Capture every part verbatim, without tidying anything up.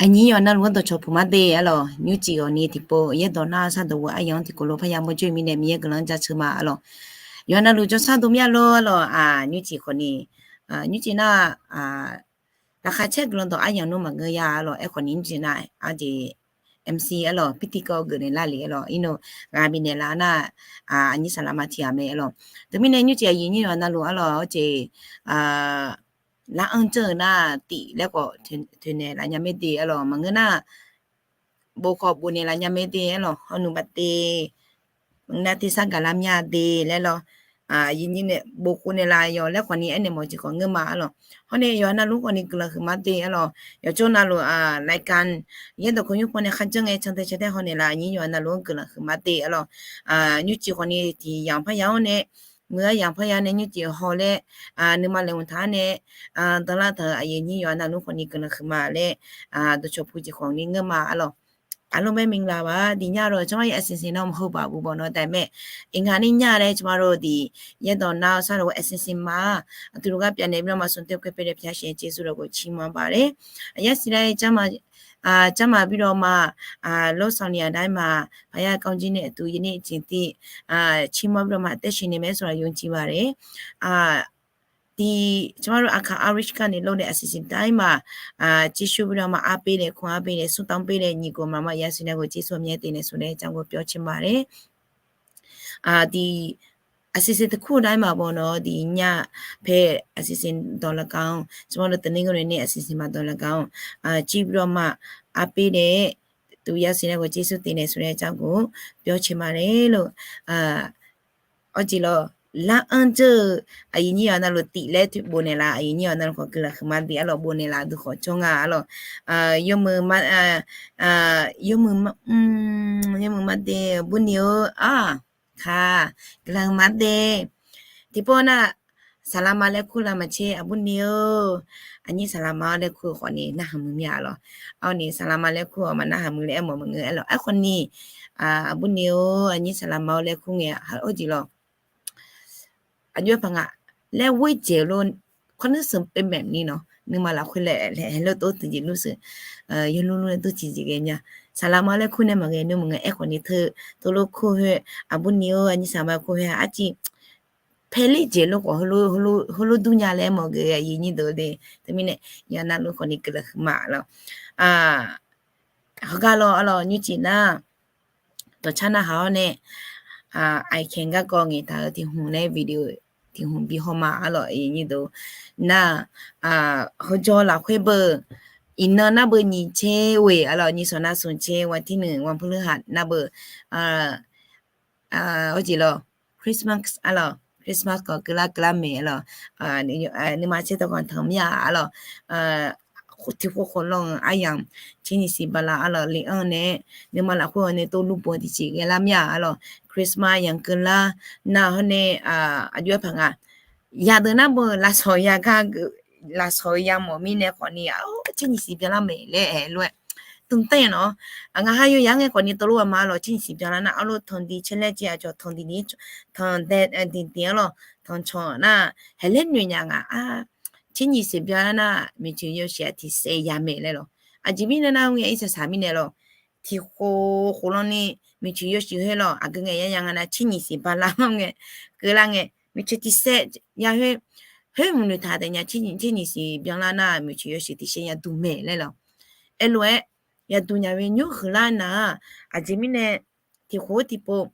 Aqnyir yawqha navluf-anr dawqcawq puq mar de arlawq. Nymrcif ghawqni tiqpov yaerdawq nar sardawq ghoe aryamq-anr tiqkawv lof parya mawrjawr-eu mirnae Miqyaer guiqlanq-anr jaceuq ma arlawq. Yawqha navluf jawrshar dov mir-a lor arlawq. Nymrcif khawfni, nymrcif nar, laqkhaq caer guiqlanq dawq aryamq nmr maqngeur ya arlawq. Aerkhawfni nymrcif nar, arjeq MC arlawq, pirtiv kawv geuf naeq lar le arlawq. Irnov ghaq bifnaeq laf nar, aqnyir saqlaqma tiq ghaq mae arlawq. Teumirnae nymrcif aqyuif nyir yawqha navluf arlawq, arjeq lar-anr dzeur-eu nar tif laer khawf toeqnaeq laf nya mae de arlawq. Maqngeur nar, bof khawf bofnaeq laf nya mae de arlawq. Hawnuq baf te, maqngeur nar tersar gaqlar mya de laer lawr. Aqyuif nyir nae bof khov naeq laf yawq laer khawfni aernaeq mawf jeq khawf ngeur ma arlawq. Hawr nae yawqha navluf-anr khawfni guiqlanq huiqma de arlawq. Yawqjawr navluf, laikan, yaerdawq kawv nymr pawnae kharjanr ngae cantae cantae haw naeq laf aqnyir yawqha navluf-anr guiqlanq huiqma de arlawq. Nymrcif khawfni tiq yamq parya-awr nae, muiq-eu yamq parya nae nymrcif haw laer, nuima laeqhmq taq-awr nae, danlar taq-euq aqyuif nyir yawqha navluf-anr khawfni guiqlanq huiqma laer, dawqcawq puq jeq khawfni ngeur ma arlawq. Aqlomaer mingla ba diq nya ro, tsawrmar-ir aqsiqsiq nar maqheu baq buq bawq nawr daeq mae. Iqnga ni nya laer tsawrmar ro diq, yaerdawq nar-eu sar lof-aer aqsiqsiq ma. Aqduq luf gar pyav naeq bi lawr ma, smq toer kae pae dae pyav shaeq jeqsur dawq ghof ciqma baq le. Aqyar siqlar-aer, jarma bi lawr ma, lawr sanqniq aqda-aer ma, paqya kawv jir nae aqduq yaer ni jeq tiv, ciqma bi lawr ma, taer shiq naeq mae, saqlaq yawq ciq baq le. Tiq, tsawrmar ro aqkaq arishkar nae lawr nae aqsiqsiq dar-ir ma, jeqsur bi lawr ma, arper nae, kur arper nae, smrtamq per nae, nyiq ghof maqma yasiq nae ghof jeqsur myav teq naeq suf nae jar ghof pyawr ciq ma le. Tiq, aqsiqsiq teukur dar-ir ma bawq nawr diq nya, pae aqsiqsiq dawq laf gaq-anr, tsawrmar ro teunae ngeur nae nae aqsiqsiq ma dawq laf gaq-anr, jeqsur bi lawr ma, arper nae, tuq yasiq nae ghof jeqsur teq naeq suf nae jar ghof pyawr ciq ma le lor. Awr jeq lawr, lar-anr dzeur-eu aqyuif nyir yawqha navluf tif laer bofnaeq laf, aqyuif nyir yawqha navluf khawf guiqlanq huiqma de arlawq, bofnaeq laf dui khawf jawr nga arlawq. Yawmuiq ma, yawmuiq ma, yawmuiq ma de, aqbur ni-or, a, ka, guiqlanq huiqma de. Tiqpov nar, saqlaqma laer kur lar maqtser, aqbur ni-or, aqnyir saqlaqma-awr laer kur-eu khawfni narhaq muiq mir-a arlawq. Awr ni saqlaqma laer kur-awq maq narhaq muiq laer aermawf maqngeur arlawq. Aerkhawfni, aqbur ni-or, aqnyir saqlaqma-awr laer kur ngae, awr jeq lawr. Aqjox-aer paq nga laer ghoer jeq lor, khawr nuir seuq pyeuf maeq ni nawq, nuima lafkhoer laer haeq lor tov tiqjeq lur seuq, yawlur lur laer tov tiqjeq ghae mya. Saqlaqma laer kur nae maqghae nuir maqngeur, aerkhawfni teu, teulof kur khoer, aqbur ni-or, aqnyir saqlaqma kur khoer arciv paeler jeq lor khawf, heulof dur nya laer mawf geuf aqyuif nyir deuq de. Teumirnae yawqha navluf khawfni guiqlanq huiqma lawr. Heugar lawr arlawq, nymrcif nar dawqcar narhaq-awr nae, aqkaq garkawv ngaeqtaq-euq tiq hmq nae video tiq hmq bi haw ma arlawq, aqyuif nyir deuq nar, heujawr lafkhoer beu, iqnan nar beu nyiq tser ghoeq arlawq, nyiq sanq nar smq tser, วันที่หนึ่ง วันพฤหัส nar beu, awr jeq lawr, Christmas arlawq, Christmas khawf keuvlar keuvlar maeq arlawq, nuima tser tawv ganq tanq mir-a arlawq, tiq khof khof lanr-eu aryamq, tser nyiq siq bala arlawq, le-anr nae, nuima lafkhoer-awr nae tov lur baw tiqjeq ghae lar mir-a arlawq, Christmas yamq keuvlar nar hawr nae, aqjox-aer paq nga, yadeuq nar beu lafsawq ya gar geuf, lafsawq ya mawf mirnae khawfni, tser nyiq siq byanlar maeq laer aer lof-aer, tmq taev nawq, ngaq ha yawzaq-anr ngae khawfni tov lof-aer ma arlawq, tser nyiq siq byanlar nar arlof tanqdiq caer laer jeq aqcawq tanqdiq ni, tanqdae, diqdiq arlawq, tanqcawq nar, haeqlaer noeq nya nga-a, tser nyiq siq byanlar nar miqcoeq yawshuif-aq tiqsaef ya maeq laer lawq. Aqjeq mirnae nar, ngae irsaq saq mirnae lawq, tiq khof khof lanr ni miqcoeq yawshuif khoer lawq, aqgeu ngae yar ya nga nar, tser nyiq siq bala-anr ngae, keuvlar ngae, miqcoeq tiqsaef ya khoer, khoer mq noeqtaq taef nya, tser nyiq siq byanlar nar miqcoeq yawshuif tiqsaef ya duq maeq laer lawq. Aerlof-aer, yaduq nya-eu nymr huiqlar nar-aq, aqjeq mirnae tiq khof tiqpov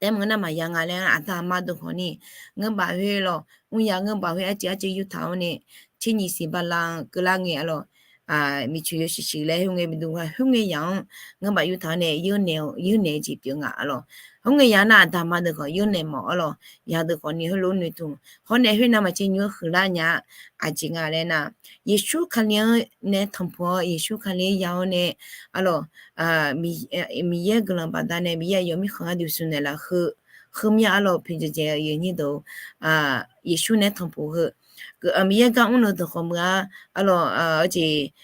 taef maqngeur nar maqya nga laer, aqda aqma deuq khawfni, ngeur baf khoer lawq, mr ya ngeur baf khoer arciv arciv yurtaq-awr nae, tser nyiq siq bala keuvlar ngae arlawq, miqcoeq yawshuif shuif laer khoerngae bi duq nga, khoerngae yaq-anr ngeur baf yurtaq-awr nae, yeur naeq-eu jeq pyeuf nga arlawq. Khoerngae yaq nar aqda aqma deuq khawf yeur naeq mawf arlawq, yadeuq khawfni heulof noeqtmq hawr nae khoer nar maqtser nymr huiqlar nya-a. Aqjeq nga laer nar, Yeqsur Kali-anr nae tanqpuq-awr, Yeqsur Kali-anr ya-awr nae arlawq, Miqyaer guiqlanq baqdanae Miqyaer aqyawf mirkhanq gharduq smq naeqlaf heu, heu mir-a arlawq, poeqdzaeq dzaeq-eu aqyuif aqnyir deuq, Yeqsur nae tanqpuq heu, Miqyaer gar mrluf deuq khawf meuq-a arlawq, jeq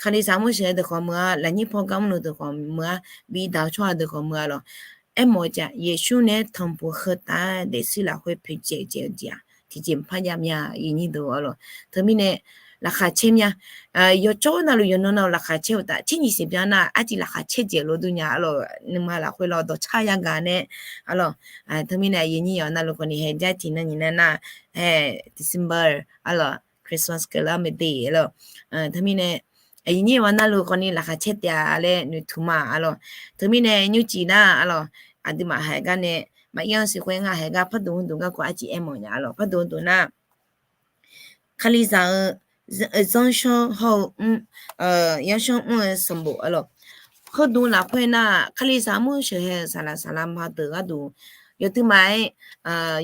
Kalizaq mr sheuq-eu deuq khawf meuq-a, lafnyir paw gar mrluf deuq khawf meuq-a, bidaq-eu tsawrhaq deuq khawf meuq-a lawq. Aermawf-eu jeq-aq, Yeqsur nae tanqpuq heu taf-aer daefzir lafkhoer poeqdzaeq dzaeq-eu jeq-aq, tiqjeq maqpar jav mya, aqyuif aqnyir deuq arlawq. Teumirnae laqkhaq caer mya. Yawcawr navluf yawqnan navluf laqkhaq caer-euq taf, tser nyiq siq byan nar arciv laqkhaq caer dzaeq lof dur nya arlawq. Nuima lafkhoer lawr dawqcar yagaq nae arlawq. Teumirnae aqyuif nyir yawq navluf khawfni hae jar tiqnan nyiq nar nar, hae, December arlawq, Christmas keuvlar mae de arlawq. Teumirnae aqyuif nyir yawq navluf khawfni laqkhaq caer taef-a laer noeqtmq ma arlawq. Teumirnae nymrcif nar arlawq, aqduimaf haeq gar nae, maqir-anr siq khoer nga haeq gar pardmq huduq garkawv arciv aer mawf nya arlawq. Pardmq huduq nar, Kalizaq-euq zanrsanr hawr-eu mr, yanrsanr mr-eu sanqbof arlawq. Heudmq lafkhoer nar, Kalizaq mr sheuqhae-euq saqlaq saqlaq ma deuq gharduq, yawduimaf aer,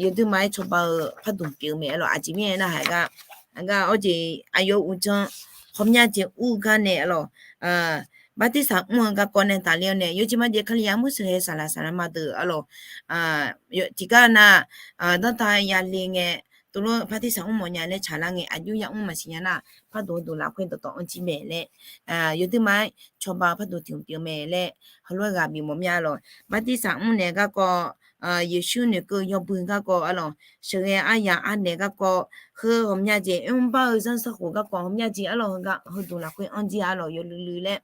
yawduimaf aer cawba-eu pardmq pyeuf-eu mae arlawq. Aqjeq mirnae nar haeq gar, aqgar awr jeq aqyawf uqdzan ghawqmya jeq ur gar nae arlawq, bartirsaq mr-eu garkawv nae tafler-awr nae, yawjeq majeq Kalizaq mr sheuqhae saqlaq saqlaq ma deuq arlawq, tiqgar nar, danrtav yale ngae, tuvlof bartirsaq mr mawfnya laer tsaqlar ngae, aqjox yamr maqsiq nya nar, pardmq huduq lafkhoer dawqtawv anr jir mae laer, yawduimaf aer cawba-eu pardmq tiq hmq pyeuf mae laer heulof-aer ghaq bif mawf mya arlawq. Bartirsaq mr naeq garkawv, Yeqsur noeqkeuv yawbui garkawv arlawq, sheuqghae aryaq arnaeq garkawv, heu ghawqmya jeq oermr bar-eu zanrsanrkhof garkawv ghawqmya jeq arlawq, heugar heudmq lafkhoer anr jir arlawq. Yawluiv luiv laer,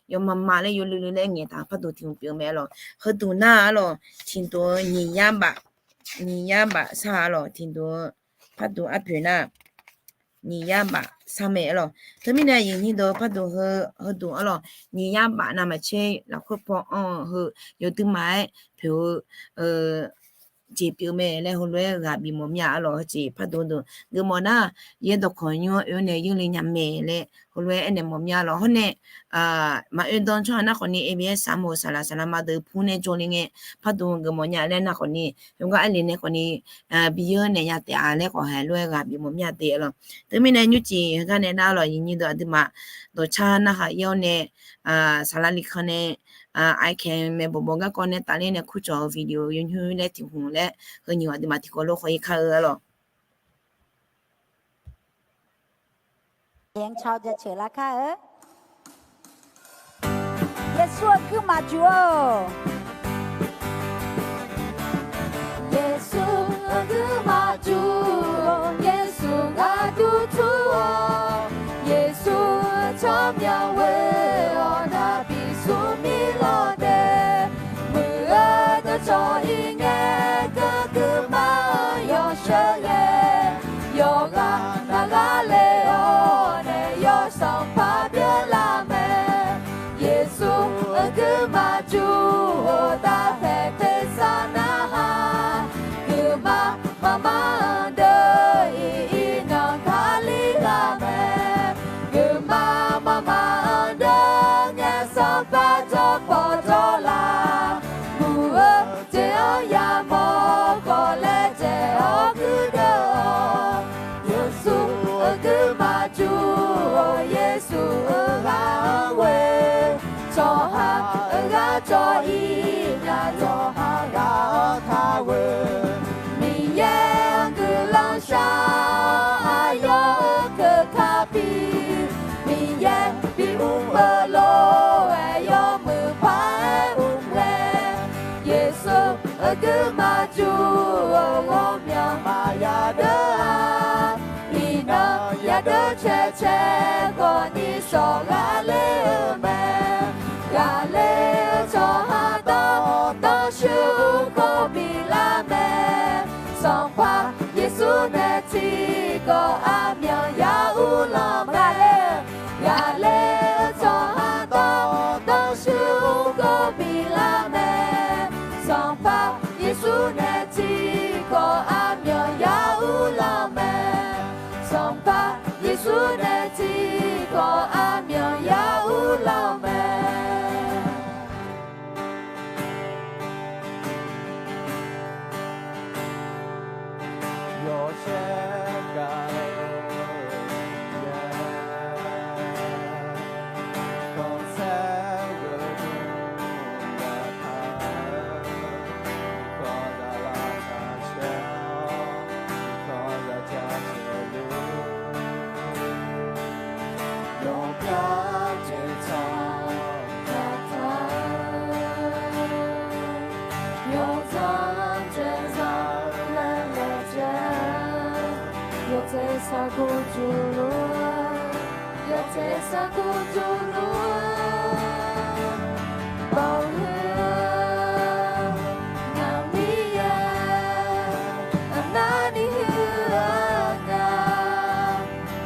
yawmaf maf laer yawluiv luiv laer ngaeqtaq pardmq tiq hmq pyeuf mae arlawq. Heudmq nar arlawq, tiqdmq-eu nyiq yar baf, nyiq yar baf sar arlawq. Tiqdmq-eu pardmq arpoeq nar, nyiq yar baf sar mae arlawq. Teumirnae aqyuif nyir deuq pardmq heu, heudmq arlawq, nyiq yar baf navmaqtser lafkhoer paw anr-eu heu, yawduimaf aer poeq-eu jeq pyeuf mae laer heulof-aer ghaq bif mawf mya arlawq. Heujeq pardmq deuq geufmawf nar, yaer dawqkawq nymr-anr oe-awr nae yeurle nya mae laer heulof-aer aernaeq mawf mya arlawq. Hawr nae, maqoe dan tsawrhaq nar khawfni A B S saqmawf-eu saqlaq saqlaq ma deuq pur nae jawrle ngae, pardmq geufmawf nya laer nar khawfni, heugar arle nae khawfni, bi yeur naeq nya taef-a laer khawf haeq lof-aer ghaq bif mawf mya de arlawq. Teumirnae nymrcif heugar nae nar arlawq, aqyuif nyir deuq aqduimaf dawqcar narhaq ir-awr nae, saqlaq likan nae, aqkaeq maeqbawq bawq garkawv nae tafler nae kurcawq-eu video yawnymr laer tiq hmq laer heu nyiq aqduimaf tiqkawv lof khawf-ir kar-eu arlawq. Yangcawq jaceuq lar kar-eu. Yeqsur-euq guirmaf juq-or. Yeqsur-euq guirmaf juq-or. Yeqsur gharduq tur-awr, Yeqsur-euq tsawrmyanr ghoe-awr nar bi smrmir lawr dae, muiq-eu dawqcawq-ir ngae, guirmaf-anr yawsheuq ghae, yawqghaq navghaq le-awr nae yawsanr paq byanlar mae. Yeqsur-euq guirmaf juq-or, daqhaeq tersar narhaq, guirmaf maqmar-anr deuq-ir iqnan Kali ghaq mae. Guirmaf maqmar-anr deuq ngae, Sanqpaq jawr pawqjawr lar, muiq-eu jeq-anr yamawr khawf laejae-awr guirdeuv-awq. Yeqsur-euq guirmaf juq-or. Yeqsur-euq ghaq-anr ghoe, tsawrhaq-euq ghaq cawv-ir nya, tsawrhaq ghaq-anr taq ghoe. Miqyaer-anr guiqlanq shar-awr, aqyawf-euq keuq kar pi, Miqyaer bimr-eu lof-aer yawmuiq paq-aer mr ghae. Yeqsur-euq guirmaf juq-or, ghawqmyanr maqya deur-a. Iqnan yadeur cae cae khawfni sawq ghaqler-eu mae. Ghaqler-eu tsawrhaq dawqtawv shuir ur khawf bilar mae. Sanqpaq Yeqsur nae tiqkawv aqmyan ya ur lanq mae. Ghaqler-eu tsawrhaq dawqtawv shuir ur khawf bilar mae. Sanqpaq Yeqsur nae tiqkawv aqmyan ya ur lanq mae. Sanqpaq Yeqsur nae tiqkawv aqmyan ya ur lanq mae. Aqduq jawrluf-eu baoq heu-aq, ngaq Miqyaer, aqnavni huiq-eu nya,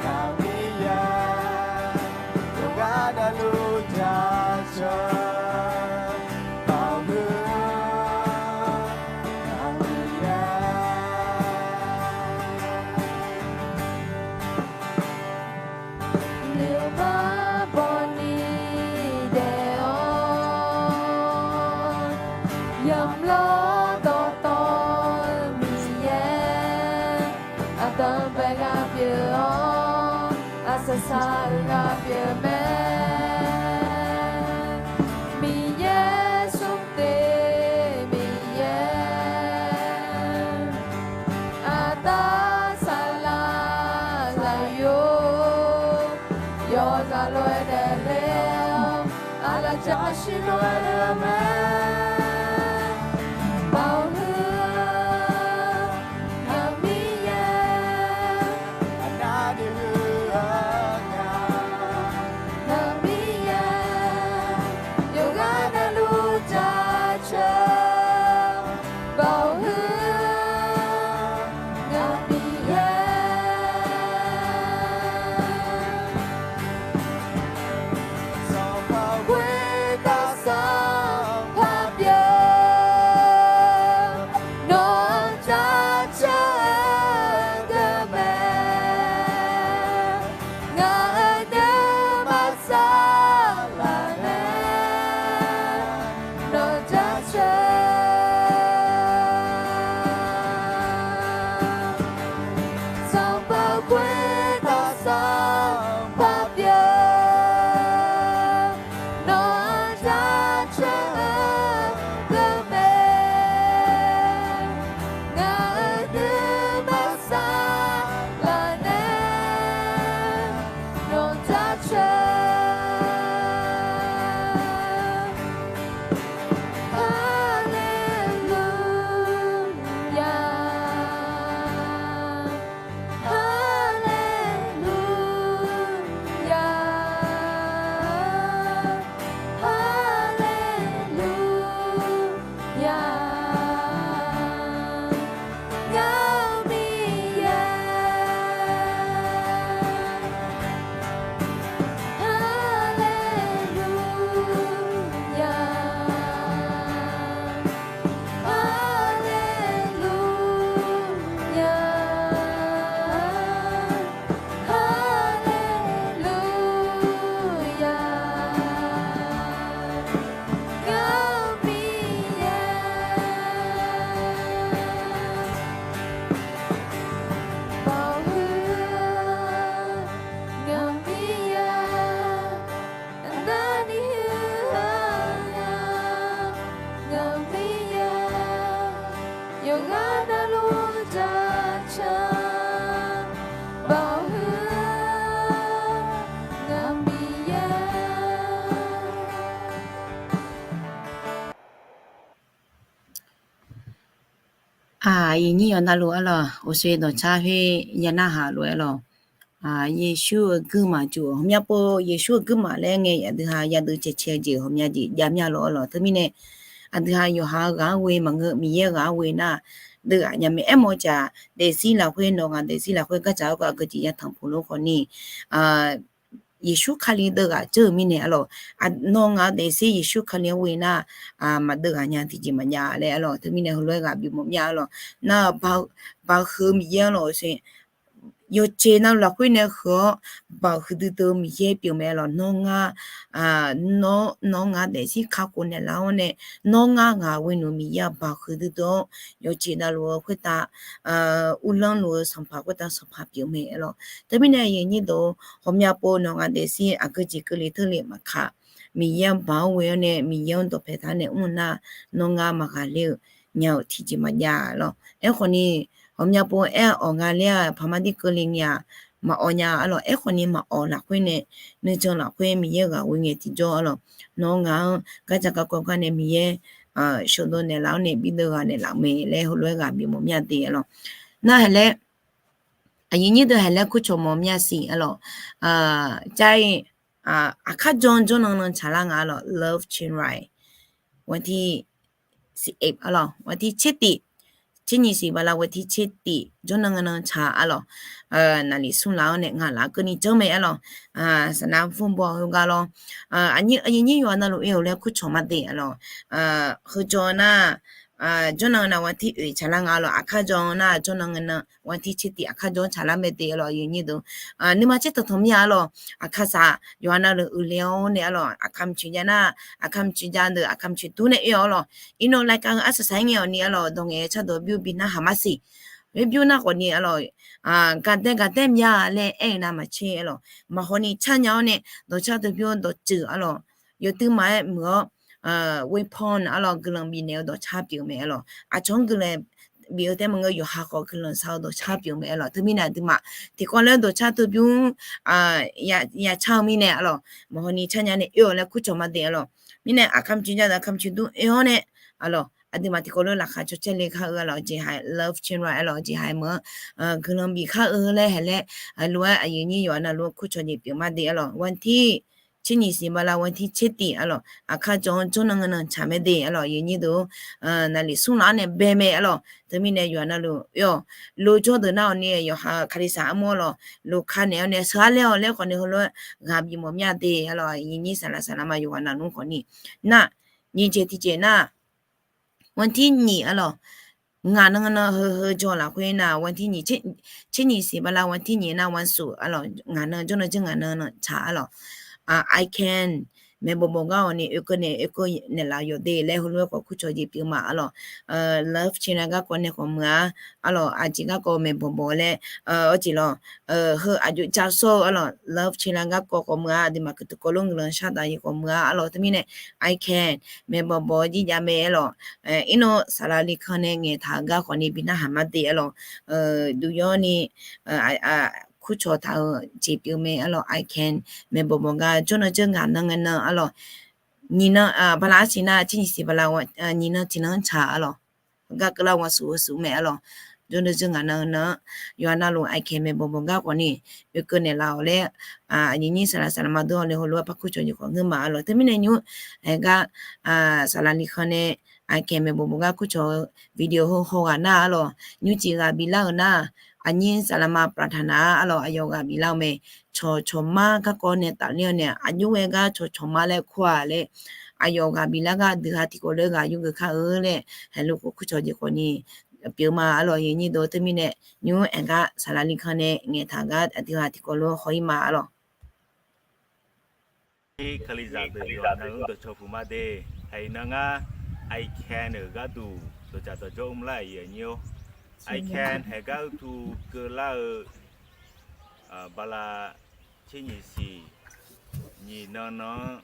ngaq Miqyaer, yawqghaq navluf jaceuq-eu baoq heu-aq, ngaq Miqyaer. Noeqmar bawni daef-awr, yamq lawr dawqtawv-eu Miqyaer, aqdanq bae ghaq pyeuf-awr, aqsaq saq-eu ghaq pyeuf mae. Miqyaer smr teq Miqyaer, aqda saqlaq zaqyo, yawqghaq lof-aer daefle-awr, aqlaf jaqshir lof-aer oe-eu mae. Baoq heu-aq, ngaq Miqyaer, aqnavni huiq-eu nya, ngaq Miqyaer, yawqghaq navluf jaceuq-eu baoq heu-aq, ngaq Miqyaer. Sanqpaq khoertav Sanqpaq pyeuf, nawq-anr jaceuq-eu deuq mae. Ngaq-euq nuima saqlaq nae nawq jaceuq. Sanqpaq khoertav Sanqpaq pyeuf, nawq-anr jaceuq-eu deuq mae. Ngaq-euq nuima saqlaq nae nawq jaceuq. Haleluya, haleluya, haleluya. Ngaq Miqyaer. Haleluya, haleluya, haleluya. Ngaq Miqyaer. Baoq huiq-eu ngaq Miqyaer, aqnavni huiq-eu nya, ngaq Miqyaer, yawqghaq navluf jaceuq-eu baoq huiq-eu ngaq Miqyaer. Aqyuif nyir yawqnavluf arlawq, uqshoe dawqtsar khoer ya narhaq lof-aer lawq. Yeqsur-euq guirmaf juq, ghawqmya pov Yeqsur-euq guirmaf laer ngae, aqdui ha yadui cae cae-eu jeq ghawqmya jeq javmya lawq arlawq. Teumirnae aqdui ha yawqha-eu ghaq-anr ghoe maqngeur, Miqyaer-eu ghaq-anr ghoe nar, deuv ghaq nya mae. Aermawf-eu caq daefzir lafkhoer, nawq ngaq daefzir lafkhoer gardzaq-awr gar aqgeujeq yatanq puq lof khawfni, Yeqsur Kali deuv ghaq dzeur-euq mirnae arlawq. Nawq ngaq-eu daefzir Yeqsur Kali-anr ghoe nar, maqdeuv ghaq nya tiqjeq maqjav laer arlawq. Teumirnae heulof-aer ghaq bimawf mya arlawq. Nar, baqhuiq Miqyaer arlawq, yawqjeq navluf lafkhoer nae huiq-awr, baqhuiq duidui-eu Miqyaer pyeuf mae arlawq. Nawr ngar, nawr ngar daefzir kakhof naeqlaf-awr nae, nawr ngar ghaq ghoe nmr Miqyaer-aq, baqhuiq duidui-awr yawqjeq navluf-eu khoertav, uvlanr luf-eu sanqpaq khoertav sanqpaq pyeuf mae arlawq. Teumirnae aqyuif nyir deuq, ghawqmya pov nawq ngaq daefzir aqgeujeq keuvle teurle maqkaq, Miqyaer-anr baq-awr ghoe-awr nae Miqyaer-anr dawqpae taq nae mr nar, nawr ngar maqghaqler-eu nya-euq tiqjeq maqjav lawq. Aerkhawfni, ghawqmya pov aer-awq nga ler-aq, paqma dir keuvle ngae-aq, maqawq nya arlawq. Aerkhawfni maqawq lafkhoer nae, nuijan lafkhoer Miqyaer ghaq ghoe ngae tiqjawr arlawq. Nawr ngaq-anr gardzaq garkawv gar nae Miqyaer sheuqdov naeqlaf-awr nae bideuv ghaq naeqlaf mae laer heulof-aer ghaq bimawf mya de arlawq. Nar haeq laer, aqyuif nyir deuq haeq laer kurcawq mawf mya siq arlawq. Jar-ir Aqkar jawr jawrnan nan tsaqlar nga arlawq, love Chiang Rai. วันที่สิบเอ็ด arlawq, วันที่ tsertif, tser nyiq siq bala วันที่ tsertif jawrnan nan tsaq arlawq. Naqlif smrlaf-awr nae ngaq laf keuvni janr mae arlawq. Saqnav fmrbaw heugar lawr, aqyuif nyir yawqha navluf oe-euq laer kurcawq ma de arlawq. Heujaw nar, jawrnan nan วันที่ oeq tsaqlar nga arlawq. Aqkar jawr nar jawrnan nan วันที่ tsertif aqkar jawr tsaqlar mae de arlawq, aqyuif nyir deuq. Nuima tser tanqtanq mir-a arlawq. Aqkar saq yawqha navluf uiqle-awr nae arlawq, aqkar maqcoeq jav nar, aqkar maqcoeq jav deuq aqkar maqcoeq dur nae oe-awr arlawq. Irnaw รายการ arsaq saq-aer ngae-awq ni arlawq, dawq ngaeq-aer cardawq byur bi narhaq ma siq. Byur narkhawf ni arlawq, gaqdaer gaqdaer mya laer aer-eu navmaqtser arlawq, maqhaw ni carnya-awr nae dawqcar deuq byur dawqtsuif arlawq, yawduima-aer muiq-awr, weapon arlawq guiqlanq bifnaeq-eu dawqcar pyeuf-eu mae arlawq. Aqcawq-anr guiqlanq bif-eu tae maqngeur, yawqha khawf guiqlanq shaq-eu dawqcar pyeuf-eu mae arlawq. Teumirnae aqduimaf tiqkawv laer dawqcar deuq byur yar car-eu mirnae arlawq, maqhaw ni carnya nae oe-awq laer kurcawq ma de arlawq. Mirnae aqkar maqcoeq jav deuq aqkar maqcoeq dur oe-awr nae arlawq, aqduimaf tiqkawv laer laqkhaq cawcaer le kar-eu arlawq, jeqhaq love Chiang Rai arlawq, jeqhaq meuq-anr guiqlanq bif kar-eu laer haeq laer, lof-aer aqyuif nyir yawqha navluf-anr kurcawq jeq pyeuf ma de arlawq. วันที่ tser nyiq siq bala วันที่ tsertif arlawq, aqkar jawr-anr jawrnan nan tsaq mae de arlawq, aqyuif nyir deuq. Naqlif smrlaf-awr nae bae mae arlawq. Teumirnae yawqha navluf oe-awq. Lojawr deuq nar-awq ni yawqha kalizaq armur arlawq, loka naeq-awr nae sheuqhar laer-awq laer khawf ni heulof-aer ghaq bif mawf mya de arlawq, aqyuif nyir saqlaq saqlaq ma yawqha navluf khawf ni. Nar, nyiq jeq tiqjeq nar, วันที่ nyiq arlawq, ngaq nan nan heu heu jawr lafkhoer nar, วันที่ nyiq, tser nyiq siq bala วันที่ nyiq nar วันศุกร์ arlawq, ngaq nan jawrnan jawr ngaq nan nan tsaq arlawq. ICANN maeqbawq bawq gar-awq ni oekeuv naeq oekeuv naeqlaf yawq de laer heulof-aer khawf kurcawq jeq pyeuf ma arlawq. Love Chiang Rai garkawv nae khawf muiq-a arlawq, aqjeq garkawv maeqbawq bawq laer, arjeq lawq, heu aqjox ja sawr-eu arlawq, love Chiang Rai garkawv khawf muiq-a, aqduimaf kuv tiqkawv lof guiqlanq shar daq-eu khawf muiq-a arlawq. Teumirnae ICANN maeqbawq bawq jir jav mae arlawq. Irnaw saqlaq likan nae ngaeqtaq-eu gar khawf ni bi narhaq ma de arlawq. Duq yawr ni kurcawq taq-eu jeq pyeuf mae arlawq. ICANN maeqbawq bawq gar jawrnan jawr ngaq nan ngae nan arlawq. Nyiq nan bala arsiq nar tser nyiq siq bala nyiq nan tiq nan tsaq arlawq. Gar keuvlar วันศุกร์ heu suf mae arlawq. Jawrnan jawr ngaq nan nan-anr yawqha navluf ICANN maeqbawq bawq gar khawf ni oekeuv naeqlaf-awq laer, aqyuif nyir saqlaq saqlaq ma dawr-awr nae heulof-aer par kurcawq jeq khawf ngeur ma arlawq. Teumirnae nymr, aer gar, saqlaq likan nae ICANN maeqbawq bawq gar kurcawq-eu video heu haw ghaq nar arlawq, nymrcif ghaq biflar-euq nar, aqnyir saqlaq ma ประธานา arlawq, aqyawf ghaq biflar-eu mae. Cawqcawq mar garkawv nae tafler-awr nae aqjox ghae gar cawqcawq mar laer kur-aq laer, aqyawf ghaq biflar gar duiha tiqkawv lof-aer ghaq yurgeuf kar-eu laer, haiq luf khawf kurcawq jeq khawf ni pyeuf ma arlawq. Aqyuif nyir deuq, teumirnae nymr aer gar saqlaq likan nae ngaeqtaq gar aqduiha tiqkawv lof-aer haw-ir ma arlawq. Kalizaq deuq yawqha navluf-anr dawqcawq puq ma de. Haiq nan ngar ICANN-euq gharduq dawqcaf dawqjawr mrlar-aq, aqyuif aqnyir-or. ICANN haeq gar uqtuq keuvlar-eu bala tser nyiq siq nyiq nan nan-anr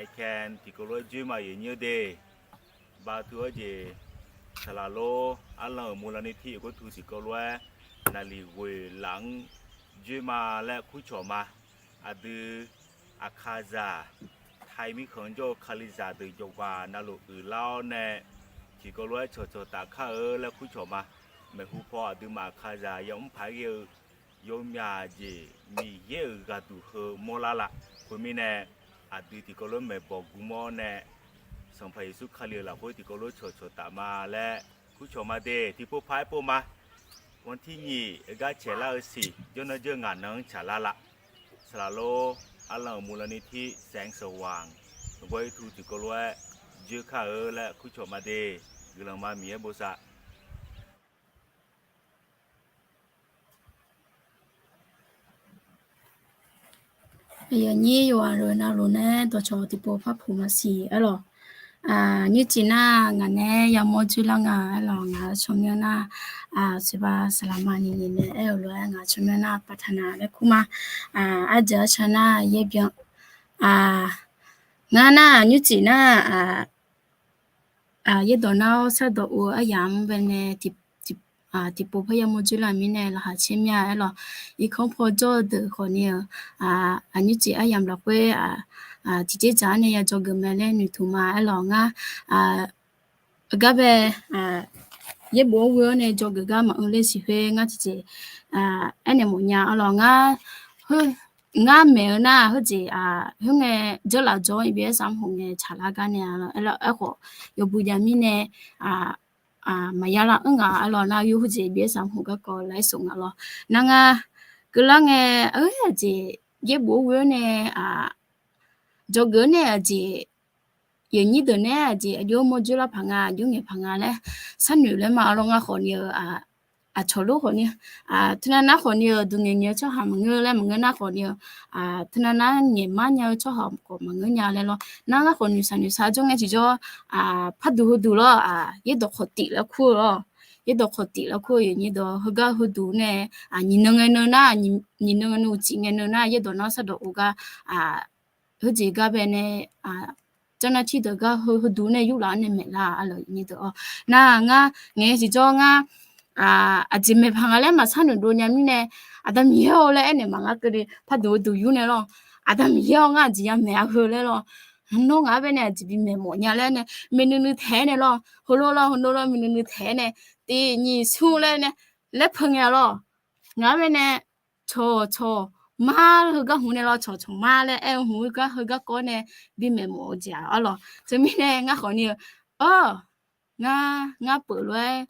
ICANN tiqkawv lof-aer joer ma, aqyuif aqnyir-or de. Baqtuq-awr jeq saqlaq lor, arlan-euq murlani tir-euq gawrtu tiqkawv lof-aer naqliq ghoeq laf-anr joer ma laer kurcawq ma. Aqdui Aqkaqzaq, Taiq mirkhanq-anr jawr-eu Kalizaq deuq jawrgar navluf uiqlar-awr nae tiqkawv lof-aer cawqcawq taf kar-eu laer kurcawq ma. Maeqhu paw aqduimaf Aqkaqzaq yamr paq-aer ghae-eu yawmyaq jeq Miqyaer-euq ghaqduq heu mawrlar la. Khoermirnae, aqdui tiqkawv lof-aer maeqbawq gurmawr nae Sanqpaq Yeqsur Kali-euq lafkhoer tiqkawv lof-aer cawqcawq taf ma laer kurcawq ma de. Tiqpov paq-aer pov ma. วันที่ nyiq gar caeqlar-eu siq jawrnan jawr ngaq nan-anr tsaqlar la. Saqlaq lor, arlan-euq murlani tir แสงสว่าง gawrtu tiqkawv lof-aer joer kar-eu laer kurcawq ma de. Guiqlanq ma, Miqyaer bosav. Aqyuif aqnyir yawqghaq lof navluf nae dawqcawq tiqpov par puq maqsiq arlawq. Nymrcif nar ngaq nae yamawr dzoerlar nga arlawq. Ngaq-euq tsawrmyanr nar, siqba saqlaqma ni ni nae aer-euq lof-aer ngaq-euq tsawrmyanr nar ประธานา laer kur ma. Ardeuq arca nar yaerbyan. Ngar nar nymrcif nar, yaerdawq nar-awr sardawq of-eu aryamq-anr bae nae tiqpov par yamawr dzoerlar mirnae laqkhaq caer mir-a arlawq. Irkanr paw jawr-eu deuq khawf ni-euq, aqnymrcif aryamq lafkhoer tiqjeq dzaq-anr nae ya dzawgeuf mae laer noeqtmq ma arlawq. Ngar gar bae yaerbof-anr ghoe-awr nae dzawgeuf gar maqanr ler siq khoer ngar tiqjeq aernaeq mawfnya arlawq. Ngar heu ngar maeq-eu nar, heujeq, khoerngae, jeurlaf jawr-anr iqbir aer sam khof ngae tsaqlar gar nae, aerkhawf, yawbui jav mirnae, maqya lar anr ngaq arlawq nar, yawhuiq jeq iqbir aer sam khof garkawv laer sof ngaq lawr. Nar ngar keuvlar ngae, aqjeq yaerbof-aer ghoe-awr nae, dzawgeuf-awr nae aqjeq yawnyir deuq nae aqjeq aqjox mawr dzoerlar paq nga, aqjox ngaeq paq nga laer sharnoeq laer ma arlawq. Ngar khawf ni-eu aqcawq lor khawf ni, teunav nar khawf ni-eu duqngaeq ngaeq-eu tsawrhaq maqngeur laer maqngeur nar khawf ni-eu, teunav nar ngaeq mar nya-eu tsawrhaq khawf maqngeur nya laer lawr. Nar ngar khawf noeqshaq noeqshaq jawr ngae tiqjawr, parduq heuduq lawr, yaerdawq khawf tif laer kur-eu lawr. Yaerdawq khawf tif laer kur-eu yawnyir deuq heugar heuduq nae, nyiq nan ngae nan nar, nyiq nan ngae nan uqcif ngae nan nar yaerdawq nar sardawq of gar, heujeq gar bae nae, janrnar tir deuq gar heu heuduq nae yurlaf-awr nae maeqlar arlawq yawnyir deuq-awr. Nar ngar ngaeq tiqjawr ngar aqjeq maeqpaq nga laer maqsar noeqdov nya mirnae, Aqda Miqyaer-or laer aernaeq ma ngar keuvni parduq heuduq yur nae lawr. Aqda Miqyaer-or ngar aqjeq ya maeq-a heu laer lawr. Nawr ngaq-anr bae nae aqjeq bi maeqmawf nya laer nae maeqnuiv nuiv taeq-aer nae lawr. Heulof lawr heulof lawr maeqnuiv nuiv taeq-aer nae, tiq nyiq smr laer nae laer peu ngae lawr. Ngaq-anr bae nae cawq cawq mar heugar hmq nae lawr, cawq cawq mar laer aer-eu hmq-eu gar heugar kawv nae bi maeqmawf-eu jeq-aq arlawq. Teumirnae ngar khawf ni-eu, ar, ngar ngar peuq lof-aer,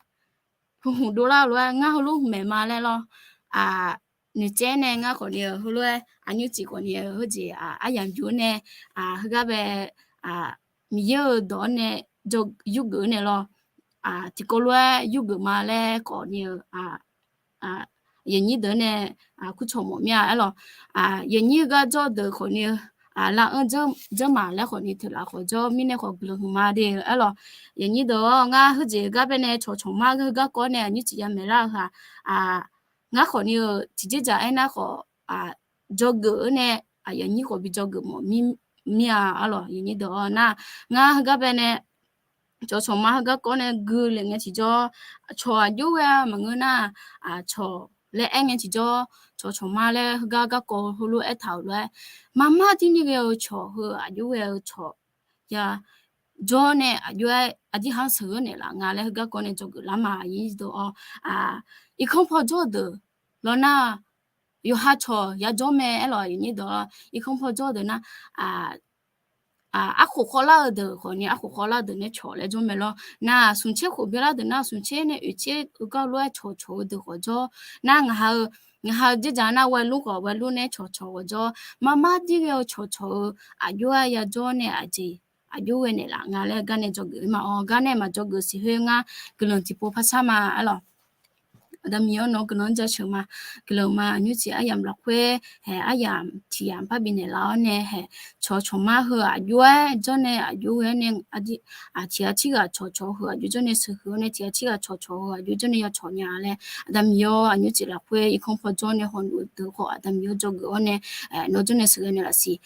heu hmq dovlar-eu lof-aer ngar heulof maeq ma laer lawr. Noeqtsaev nae ngar khawf ni-eu heulof-aer aqnymr tsuif khawf ni-eu heujeq aryamq jov-awr nae, heugar bae, Miqyaer-euq dawq-awr nae yurgeuf-awr nae lawr. Tiqkawv lof-aer yurgeuf ma laer khawf ni-eu, yawnyir deuq nae kurcawq mawf mir-a arlawq. Yawnyir heugar jawr-eu deuq khawf ni-eu, lav anr dzeur ma laer khawf ni teuqlaf khawf jawr mirnae khawf guiqlanq huiqma de arlawq. Yawnyir deuq-awr ngar heujeq gar bae nae cawq cawq mar heugar kawv nae aqnymr tsuif ya maeqlar-eu ha. Ngar khawf ni-eu tiqjeqdzaq aernar khawf, dzawgeuf-awr nae, yawnyir khawf bi dzawgeuf mawf mir-a arlawq yawnyir deuq-awr nar, ngar heugar bae nae cawq cawq mar heugar kawv nae gui le ngae tiqjawr, cawq aqjox ghae-a maqngeur nar, cawq laer aer ngae tiqjawr, cawq cawq mar laer heugar garkawv heulof aertaq-euq lof-aer, mar mar dirni ghae-eu cawq heu aqjox ghae-eu cawq ya jawr nae aqjox-aer aqdirhaq-anr sheuqghae naeqlaf nga laer heugar kawv nae dzawgeuf lar ma yawnyir deuq-awr. Irkanr paw jawr-eu deuq lawr nar, yawqha cawq ya jawr mae aerlawq yawnyir deuq-awr. Irkanr paw jawr-eu deuq nar, arkhof khawvlar-eu deuq khawf ni arkhof khawvlar-eu deuq nae cawq laer jawr mae lawr. Nar smq tser khof byanlar deuq nar smq tser nae oeq tser-eu gar lof-aer cawq cawq-eu deuq khawf jawr. Nar ngaq ha-eu, ngaq ha-eu dzerdzaq nar waelur khawf waelur nae cawq cawq ghawqjawr, mar mar dir ghae-eu cawq cawq-eu aqjox-aer ya jawr nae aqjeq aqjox ghae naeqlaf nga laer gar nae dzawgeuf-ir ma. Awq gar nae maqdzawgeuf siq khoer ngar guiqlanq tiqpov par shar ma arlawq. Aqda Miqyaer-awr nawq-anr guiqlanq-anr jaceuq ma. Guiqlanq ma aqnymr tsuif aryamq lafkhoer, hae aryamq tiq yamq par bifnaeq laf-awr nae hae, cawq cawq mar heu aqjox-aer jawr nae aqjox ghae-awr nae, tiq ghaq tirghaq cawq cawq heu aqjox jawr nae sheuqhuiq-awr nae tiq ghaq tirghaq cawq cawq heu aqjox jawr nae ya cawq nya laer Aqda Miqyaer-awr aqnymr tsuif lafkhoer irkanr paw jawr nae hawluf-eu deuq khawf Aqda Miqyaer-awr dzawgeuf-awr nae, nawr jawr nae sheuqghae naeqlaf siq.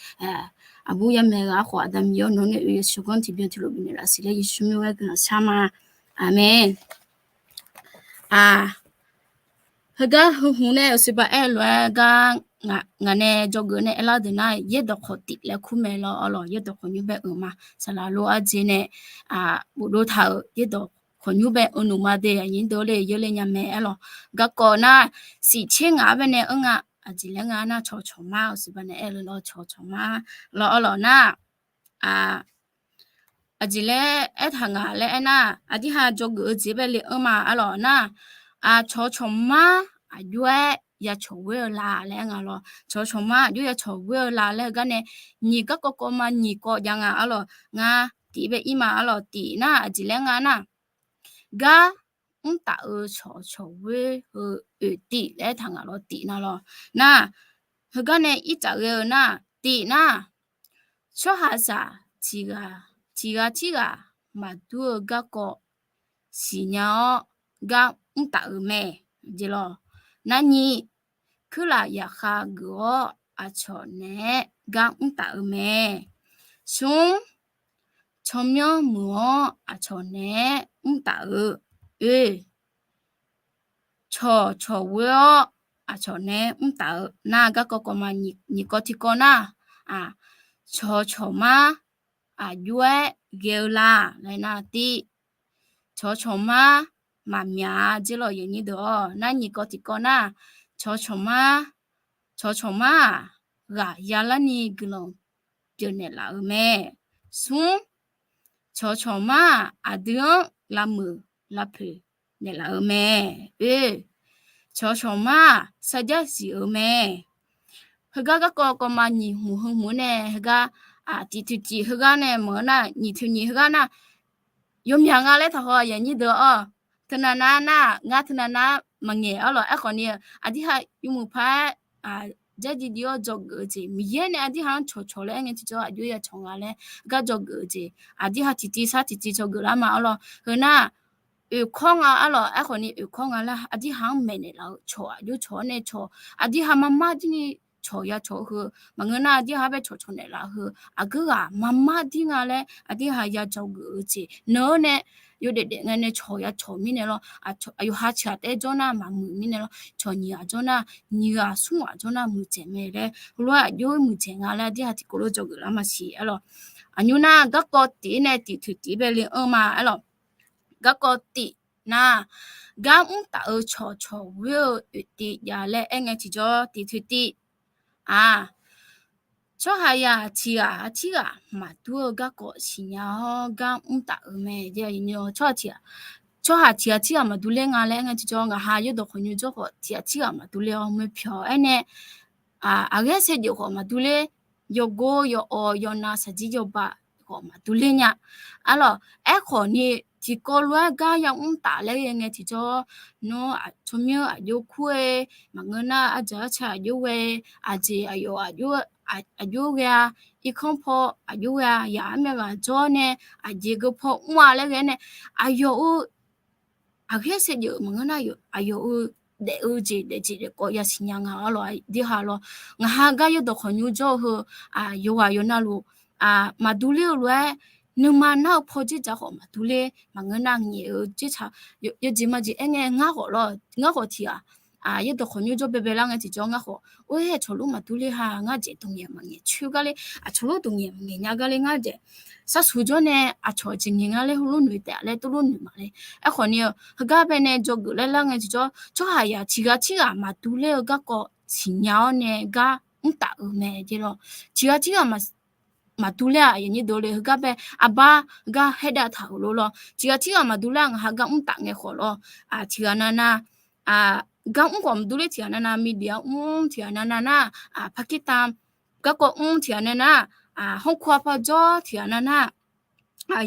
Aqbur yamyaeq ghaq khawf Aqda Miqyaer-awr nawq nae oe yawshuif ganr tiqbyan tiqlof bifnaeq laf siq laer Yeqsur mr-aer guiqlanq shar ma. Aqmeq. Heugar heu hmq nae awqsiq baq aer-eu lof-aer gar ngaq nae dzawgeuf nae aerlar deuq nar yaerdawq khawf tif laer kur mae lawr arlawq. Yaerdawq khawqnymr bae-euq ma. Saqlaq lof-aer jeq nae bofdov taq-euq yaerdawq khawqnymr bae-euq nmq ma de aqnyir deuq le yawle nya mae arlawq. Garkawv nar siq tser ngaq-anr bae nae anr nga. Aqjeq laer nga nar cawq cawq mar awqsiq baq nae aer-eu lawr cawq cawq mar lawr arlawq nar aqjeq laer aertaq ngaq laer aernar, aqdirha dzawgeuf-eu jeq bae le anr ma arlawq nar, cawq cawq mar aqjox-aer ya cawq ghoer-eu la laer aer nga lawr. Cawq cawq mar aqjox ya cawq ghoer-eu la laer heugar nae nyiq garkawv kawv ma nyiq kawv jav nga arlawq. Ngar tif bae ir ma arlawq. Tif nar aqjeq laer nga nar, gar mr taf-eu cawq cawq ghoer-eu oeq tif laer aertaq ngaq lawr tif na lawr. Nar heugar nae irtsaf ghae-eu nar tif nar, tsawrhaqzaq tiq ghaq tirghaq maqdur-eu garkawv siqnya-awr gar mr taf-euq mae. Jeq lawr. Narnyiq, kuirlaf yaqkhav geuf-awr aqcawq naeq-aer gar mr taf-euq mae. Smr, tsawrmyanr muiq-awr aqcawq naeq-aer mr taf-euq. Oe, cawq cawq ghoer-awr aqcawq naeq-aer mr taf-eu nar garkawv kawv ma nyiq kawv tiqkawv nar, cawq cawq mar aqjox-aer ghae-eu la laer nar tif, cawq cawq mar maqmyaq-a jeq lawr yawnyir deuq-awr. Narnyiq kawv tiqkawv nar, cawq cawq mar, cawq cawq mar-aq ghaq yalarni guiqlanq pyeufnaeq laf-euq mae. Smr, cawqcawq mar-aq, aqdui-anr lavmuiq lavpoeq naeqlaf-euq mae. Oe, cawqcawq mar-aq, sarjax siq-euq mae. Heugar garkawv kawv ma nyiq hmq heu hmq nae heugar, tiq toeqciq heugar nae maqngeur nar, nyiq toeqnyiq heugar nar, yawmyaq nga laer taqhaw aqyuif aqnyir deuq-awr, teunav nar nar, ngar teunav nar maqngaeq-awr lawq. Aerkhawf ni-eu aqdirhaq yawmuiq paq-aer, jarjiv jiv-awr dzawgeuf-eu jeq, Miqyaer nae aqdirhaq-anr cawqcawq laer aer ngae tiqjawr aqjox ya cawq nga laer gar dzawgeuf-eu jeq, aqdirhaq tiqtiv sar tiqtiv dzawgeuf lar ma-awr lawq. Heu nar, oeqkawr nga-awr lawq. Aerkhawf ni oeqkawr nga laer aqdirhaq-anr maeqnaeq laf-eu cawq aqjox cawq-awr nae cawq, aqdirhaq marmar dirni cawq ya cawq-eu heu, maqngeur nar aqdirhaq bae cawqcawq naeqlaf-eu heu, aqgeu ghaq marmar dir nga laer aqdirhaq ya dzawgeuf-eu jeq nan-anr nae yawdaef daef ngae nae cawq ya cawq mirnae lawr. Aqyawf ha ciq ghaq taef-aer jawr nar maqmuiq mirnae lawr. Cawq nyiq ghaq jawr nar, nyiq ghaq smr ghaq jawr nar muiqdzaeq mae laer heulof-aer aqjox muiqdzaeq nga laer aqdirhaq tiqkawv lof dzawgeuf lar ma siq-aer lawq. Aqnymr nar garkawv tif-ir nae tiq toeqtif bae le anr ma-aer lawq. Garkawv tif nar, gar mr taf-eu cawqcawq ghoer-eu oeqtiv jav laer aer ngae tiqjawr tiq toeqtif, aq, tsawrhaqzaq tiq ghaq tirghaq maqdur-eu garkawv siqnya-awr gar mr taf-euq mae. Tsawrhaq tiq ghaq tirghaq maqdur ler nga laer aer ngae tiqjawr ngaq ha yawrdawq khawqnymr jawr khawf tiq ghaq tirghaq maqdur ler-awr moerpyawq-aer nae, aqghaer saevdzeuf khawf maqdur ler, yawgor yawawv yawnav saqjir yawba khawf maqdur ler nya. Arlawq, aerkhawf ni tiqkawv lof-aer gar yamr taf laer ghae ngae tiqjawr, nawr tsawrmyanr aqjox kur-aer, maqngeur nar arjaq arca aqjox ghae, aqjeq aqyawf aqjox ghae-a, irkanr paw aqjox ghae-a, yaq armyav ghaq jawr nae aqjeq geu paw mr-a laer ghae nae, aqyawf-euq aqghaer saevdzeuf maqngeur nar aqyawf-euq daef-eu jeq daefjeq daefkawv yasiq nya nga-awr lawq. Aqdirhaq lawr, ngaq ha gar yawrdawq khawqnymr jawr-eu heu, yawqghaq yawqnavluf maqdur ler-eu lof-aer, nuima nar-eu paw dzerdzaq khawf maqdur ler, maqngeur nar ngaeq-eu dzerdzaq, yawjeq majeq aer ngae ngar khawf lawr, ngar khawf tiq ghaq yawrdawq khawqnymr jawr baebae lar ngae tiqjawr ngar khawf, or-aer aqcawq lof maqdur ler ha, ngar dzaeq dawq ngaeq maqngaeq coer gar ler, aqcawq lof dawq ngaeq maqngaeq nya gar ler ngar dzaeq, sarsuq jawr nae aqcawq jeq ngaeq nga laer heulof noeq taef-a laer teulof noeq ma le. Aerkhawf ni-eu heugar bae nae dzawgeuf laer lar ngae tiqjawr tsawrhaqzaq tiq ghaq tirghaq maqdur ler-eu garkawv siqnya-awr nae gar mr taf-euq mae jeq lawr. Tiq ghaq tirghaq maqdur ler-aq, aqyuif aqnyir deuq le, heugar bae arbar gar haerdav taq-euq lof lawr. Tiq ghaq tirghaq maqdur ler-aq, ngaq ha gar mr taf ngae khawf lawr. Tiq ghaq navnav gar mr khawf maqdur ler, tiq ghaq navnav Miqdyaer mr, tiq ghaq navnav nar Pakistan garkawv mr, tiq ghaq navnav Hong Kong-a paw jawr, tiq ghaq navnav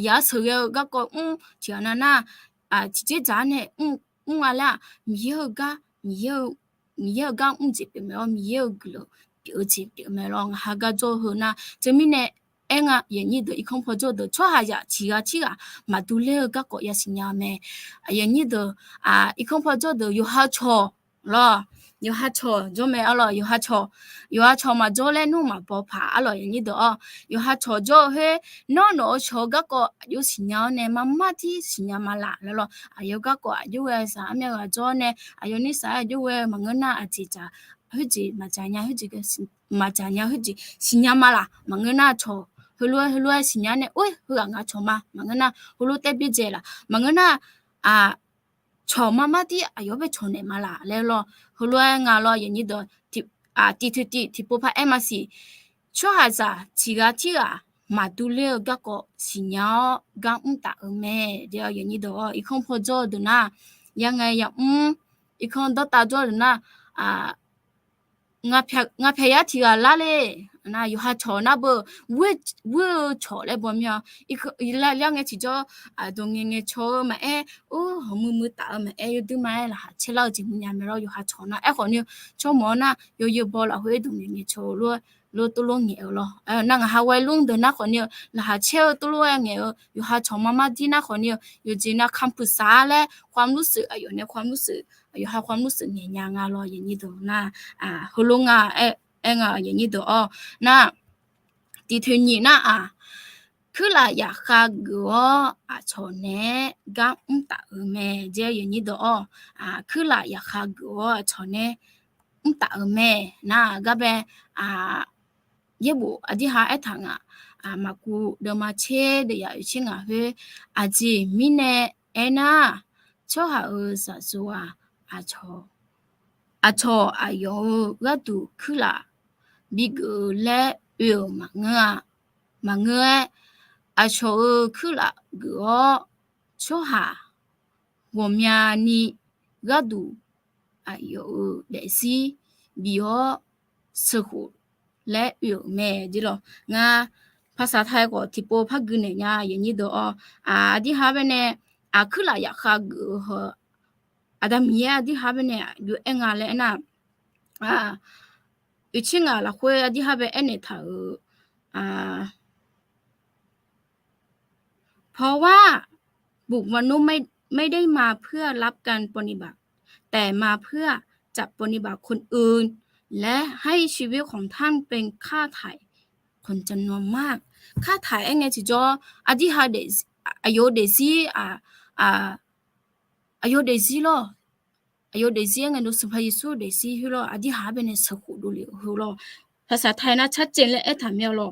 yaq-aer sheuqghae-eu garkawv mr, tiq ghaq navnav tiqjeq dzaq-aer nae mr nga laer-aq, Miqyaer-eu gar, Miqyaer-eu gar mr jeq pyeuf mae-awr, Miqyaer-eu guiqlanq pyeuf-eu jeq pyeuf mae lawr. Ngaq ha gar jawr-eu heu nar teumirnae aer nga, aqyuif aqnyir deuq irkanr paw jawr-eu deuq tsawrhaqzaq tiq ghaq tirghaq maqdur ler-eu garkawv yasiq nya-eu mae. Aqyuif aqnyir deuq, irkanr paw jawr-eu deuq yawqha cawq lawr, yawqha cawq jawr mae-awr lawr, yawqha cawq, yawqha cawq maqjawr laer nmr maqbaw paq-a lawr, aqyuif aqnyir deuq-awr, yawqha cawq jawr-eu khoer, nawr nawq-eu cawq-eu garkawv aqjox siqnya-awr nae marmar tir siqnya ma laf laer lawr. Aqyawf garkawv aqjox ghae saq armyav ghaq jawr nae aqyawf nir saq-aer aqjox ghae maqngeur nar aqjeq dzaq khoerjeq maqdzaq nya khoerjeq maqdzaq nya khoerjeq siqnya ma laf, maqngeur nar cawq heulof-aer heulof-aer siqnya nae or heughaq ngaq cawq ma, maqngeur nar heulof taev byaerdzae laf, maqngeur nar cawq marmar tir aqyawf bae cawq naeq ma laf laer lawr. Heulof-aer nga lawr, aqyuif aqnyir deuq, tiq toeqtiv tiqpov paq-aer maqsiq, tsawrhaqzaq tiq ghaq tirghaq maqdur ler-eu garkawv siqnya-awr gar mr taf-euq mae. Aqyuif aqnyir deuq-awr, irkanr paw jawr-eu deuq nar, ya ngae yamr, irkanr dawrtav jawr-eu deuq nar, ngaq pyaq yar tiq ghaq lar le. Nar yawqha cawq nar beu, ghoer-eu cawq laer baw mir-a. Lar ngae tiqjawr, dawq ngaeq ngaeq cawq-eu maqaer, or hawq muiq muiq taf-eu maqaer, yawduir ma-aer laqkhaq caer lar-eu jeq mrnya mae lawr, yawqha cawq nar. Aerkhawf ni-eu tsawrmawf-awr nar, yawzeu baw lafkhoer dawq ngaeq ngaeq cawq-eu lof-aer, lof tov lof ngaeq-eu lawr. Nar ngaq ha ghae lmr deuq nar khawf ni-eu laqkhaq caer-eu tov lof-aer ngaeq-eu, yawqha cawq marmar dir nar khawf ni-eu yawqjeq nav คำปรึกษา laer ความรู้สึก aqyawf nae ความรู้สึก yawqha ความรู้สึก ngaeq nya nga lawr, aqyuif aqnyir deuq nar. Heulof nga aer nga, aqyuif aqnyir deuq-awr nar, tiq toeqnyiq nar-aq, kuirlaf yafkhav geuf-awr aqcawq naeq-aer gar mr taf-euq mae. Aqyuif aqnyir deuq-awr, kuirlaf yafkhav geuf-awr aqcawq naeq-aer mr taf-euq mae. Nar gar bae yaerbof aqdirha aertaq ngaq, maqkuv deuvma tser deuvyaq oeqtser ngaq khoer, aqjeq mirnae aernar, tsawrhaq-euq zaqzo-aq, aqcawq aqyawf-euq gharduq kuirlaf bigeuf-eu laer oe-euq maqngeur-a. Maqngeur-aer, aqcawq-euq kuirlaf geuf-awr, tsawrhaq ghawqmyani gharduq aqyawf-euq daefzir bif-awr sheuqkhof laer oe-euq mae. Ngar ภาษาไทย khawf tiqpov par gui naeq nya, aqnyir deuq-awr, aqdirha baenae, aqkuirlaf yafkhav geuf-eu heu, Aqda Miqyaer aqdirha baenae aqjox aer nga laer aernar, oeqtser ngaq lafkhoer aqdirha bae aernaeq taq-euq, เพราะว่าบุตรมนุษย์ไม่ได้มาเพื่อรับการปฏิบัติ แต่มาเพื่อจะปฏิบัติคนอื่น และให้ชีวิตของท่านเป็นข้าไถ่คนจำนวนมาก ข้าไถ่ aer ngae tiqjawr, aqdirha, aqyawf-eu daefzir, aqyawf-eu daefzir lawr, aqyawf-eu daefzir aer ngae dov Sanqpaq Yeqsur-eu daefzir khoerlawr, aqdirha-anr baenae sheuqkhof dovle-euq heulawr, ภาษาไทย nar carcaev laer aertaq mir-a lawr,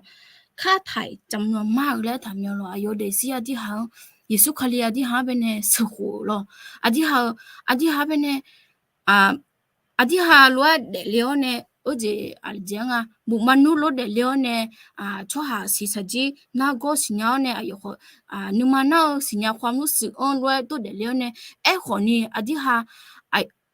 ข้าไถ่จำนวนมาก laer aertaq mir-a lawr, aqyawf-eu daefzir aqdirha-anr, Yeqsur Kali aqdirha-anr baenae sheuqkhof-eu lawr, aqdirha-eu, aqdirha baenae, aqdirha lof-aer daefle-awr nae, oejeq aqjeq-anr nga, buqma nmr lof daefle-awr nae, tsawrhaq siqsaqjir nargawr siqnya-awr nae aqyawf khawf, nuima nar-eu siqnya khawf mr shuif-anr lof-aer dov daefle-awr nae, aerkhawf ni aqdirha,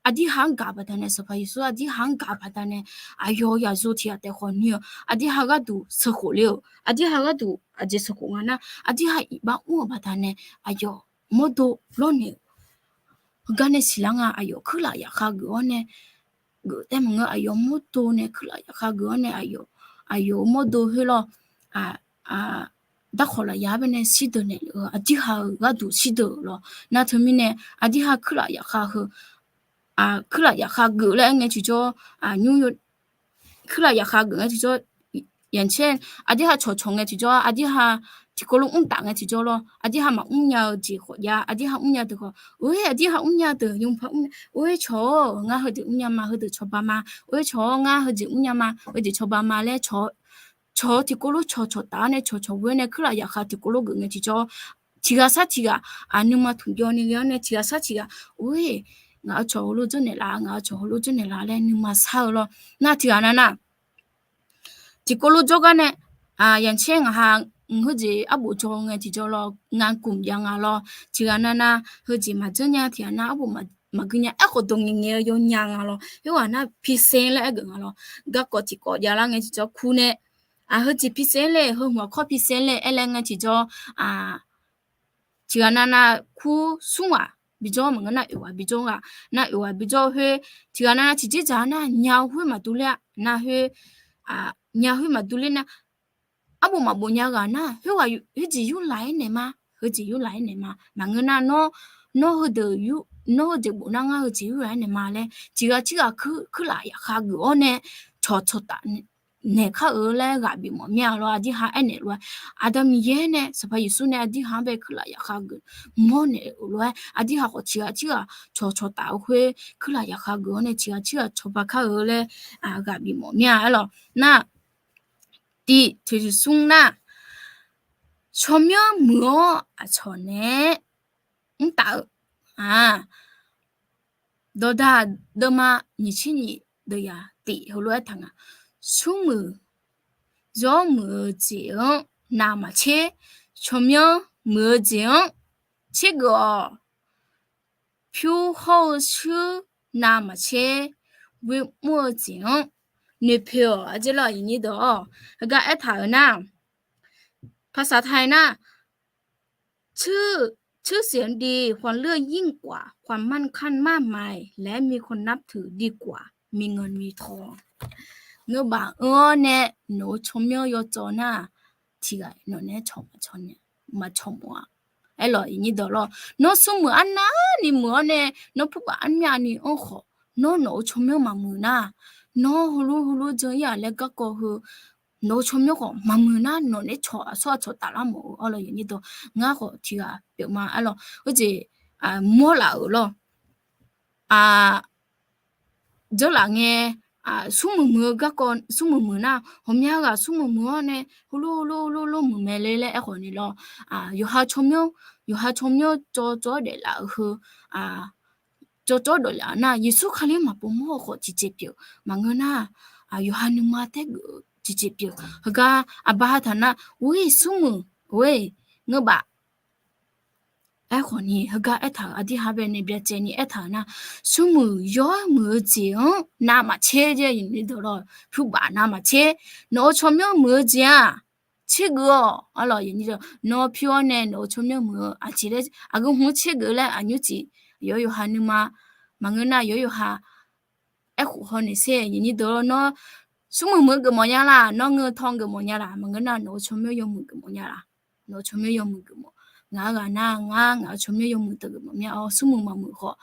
aqdirha-anr gaq baqdanae, Sanqpaq Yeqsur aqdirha-anr gaq baqdanae, aqyawf-eu yaqzo tiq ghaq taef khawf ni-eu, aqdirha gharduq sheuqkhof le-euq, aqdirha gharduq aqjeq sheuqkhof nga nar, aqdirha iqbax mr-eu baqdanae, aqyawf mawrdo lawrnaeq-eu heugar nae siqlar nga, aqyawf kuirlaf yafkhav geuf-awr nae, geuf tae maqngeur, aqyawf mawrdo nae kuirlaf yafkhav geuf-awr nae, aqyawf, aqyawf-eu mawrdo khoerlawr, darkhawq lafyaq-anr baenae shir deuq naeq-eu aqdirha-euq gharduq shir deuq lawr. Nar teumirnae aqdirha kuirlaf yafkhav heu, kuirlaf yafkhav geuf laer aer ngae tiqjawr, nymr kuirlaf yafkhav geuf ngae tiqjawr, yaqcaer aqdirha cawqcawq ngae tiqjawr, aqdirha tiqkawv lof mr taf ngae tiqjawr lawr, aqdirha maqmr nya-eu jeq khawf jav, aqdirha mr nya deuq khawf, oe, aqdirha mr nya deuq yawpaq mr, oe, cawq-awr ngar heudeuq mr nya ma, heudeuq cawba ma, oe, cawq-awr ngar heujeq mr nya ma, heujeq cawba ma laer cawq-eu tiqkawv lof cawqcawq taf-awr nae cawqcawq ghoe-awr nae kuirlaf yafkhav tiqkawv lof geuf ngae tiqjawr, tiqghaq sar tiqghaq, nuima tmq jawv ni ghae-awr nae tiqghaq sar tiqghaq, oe, ngaq-euq cawq heulof dzeur naeqlaf, ngaq-euq cawq heulof dzeur naeqlaf laer nuima sar-eu lawr. Nar tiqghaq navnav tiqkawv lof jawrgar nae, yaqcaer ngaq ha, heujeq arbof jawr ngae tiqjawr lawr, ngar kumq jav nga lawr. Tiqghaq navnav heujeq maqdzeur nya, tiqghaq nav arbof maqgui nya, aerkhawf dawq ngaeqngaeq-eu yawnya nga lawr. Khoerghaq nar pise laer aergeuf nga lawr. Garkawv tiqkawv javlar ngae tiqjawr kur nae, heujeq pise laer, heu hmq-aq kawr pise laer aer laer ngae tiqjawr, tiqghaq navnav kur smr ghaq bijawr maqngeur nar oeq ghaq bijawr ghaq, nar oeq ghaq bijawr khoer, tiqghaq navnav tiqjeq dzaq nar nya khoer maqdur ler-a, nar khoer, nya khoer maqdur ler nar, arbof maqbof nya ghaq nar khoerghaq khoerjeq yurlaf-aer naeq ma, heujeq yurlaf-aer naeq ma. Maqngeur nar nawr, nawr heudeuq yur, nawr heujeq bof nar ngar heujeq yurlaf-aer naeq ma laer tiqghaq tirghaq kuirlaf yafkhav geuf-awr nae cawqcawq taf naeq kar-eu laer ghaq bif mawf mir-a lawr. Aqdirha aernaeq lof-aer, Aqda Miqyaer nae Sanqpaq Yeqsur nae aqdirha-anr bae kuirlaf yafkhav geuf mawr naeq-euq lof-aer, aqdirha khawf tiqghaq tirghaq cawqcawq taf-eu khoer kuirlaf yafkhav geuf-awr nae tiqghaq tirghaq cawba kar-eu laer ghaq bif mawf mir-a aer lawr. Nar, tiq toeqsmr nar, tsawrmyanr muiq-awr aqcawq nae mr taf-eu, dawqdaq deuvma nyiq tser nyiq deuq yaq tif heulof-aer taq nga. Smrmuiq zawr muiq-eu jeq-anr navmaqtser, tsawrmyanr muiq-eu jeq-anr tsergeuf-awq. Pyur hawr-eu shuir navmaqtser, ghoer mr-eu jeq-anr noeqpoeq-awq. Aqjeq lawr, iqnyir deuq-awr, heugar aertaq-euq nar, ภาษาไทย nar, ชื่อเสียงดี ความเลิศยิ่งกว่า ความมั่งคั่งมากมาย และมีคนนับถือดีกว่า มีเงินมีทอง Ngeur baf-anr-awr nae nawq-euq tsawrmyanr yawcawv nar, tiqghaq nawq nae cawq maqcawq mawf-a. Aerlawq, iqnyir deuq lawr, nawr smrmuiq arnavni muiq-awr nae, nawr pubaf armyavni anr khawf, nawr nawq-euq tsawrmyanr maqmuiq nar, nawr heulof heulof jan-ir-aq laer garkawv heu, nawq-euq tsawrmyanr khawf maqmuiq nar, nawq nae cawq aqsawr aqcawq taflar mawf-eu arlawq, iqnyir deuq, ngar khawf tiqghaq pyeufma arlawq, heujeq mawrlaf-euq lawr. Dzeurlaf ngae, smrmuiq muiq-eu garkawv smrmuiq muiq nar, ghawqmya ghaq smrmuiq muiq-awr nae heulof heulof heulof muiq mae le laer aerkhawf ni lawr, yawqha tsawrmyanr, yawqha tsawrmyanr cawv cawv-awr daeflaf-eu heu, cawv cawv-awr daeflaf nar, Yeqsur Kali maqpov mawr-eu khawf tiqjeq pyeuf maqngeur nar, yawqha nuima taergeuf-eu tiqjeq pyeuf. Heugar aqbaq ha taq nar, ur-ir smrmuiq, ur-ir ngeur baf. Aerkhawf ni heugar aertaq-euq aqdirha baenae byacaevni aertaq-euq nar, smrmuiq yawr muiq-eu jeq-anr navmaqtser, pyur baf navmaqtser, nawq-euq tsawrmyanr muiq-eu jeq-aq tsergeuf-awq. Arlawq, nawr pyur-awr nae nawq-euq tsawrmyanr muiq-eu aqjeq laer aqgeu hmq-anr tsergeuf laer aqnymr cif. Yawr yawqha nuima maqngeur nar, yawr yawqha aerkhof haw naeq sher. Nawr smrmuiq muiq-eu geufmawf nya laq, nawr ngeur tawr geufmawf nya laq, maqngeur nar nawq-euq tsawrmyanr yawmuiq geufmawf nya laq. Nawq-euq tsawrmyanr yawmuiq geufmawf. Ngaq-euq ghaq nar ngar ngaq-euq tsawrmyanr yawmuiq teu geufmawf mya-awr, smrmuiq maqmuiq khawf,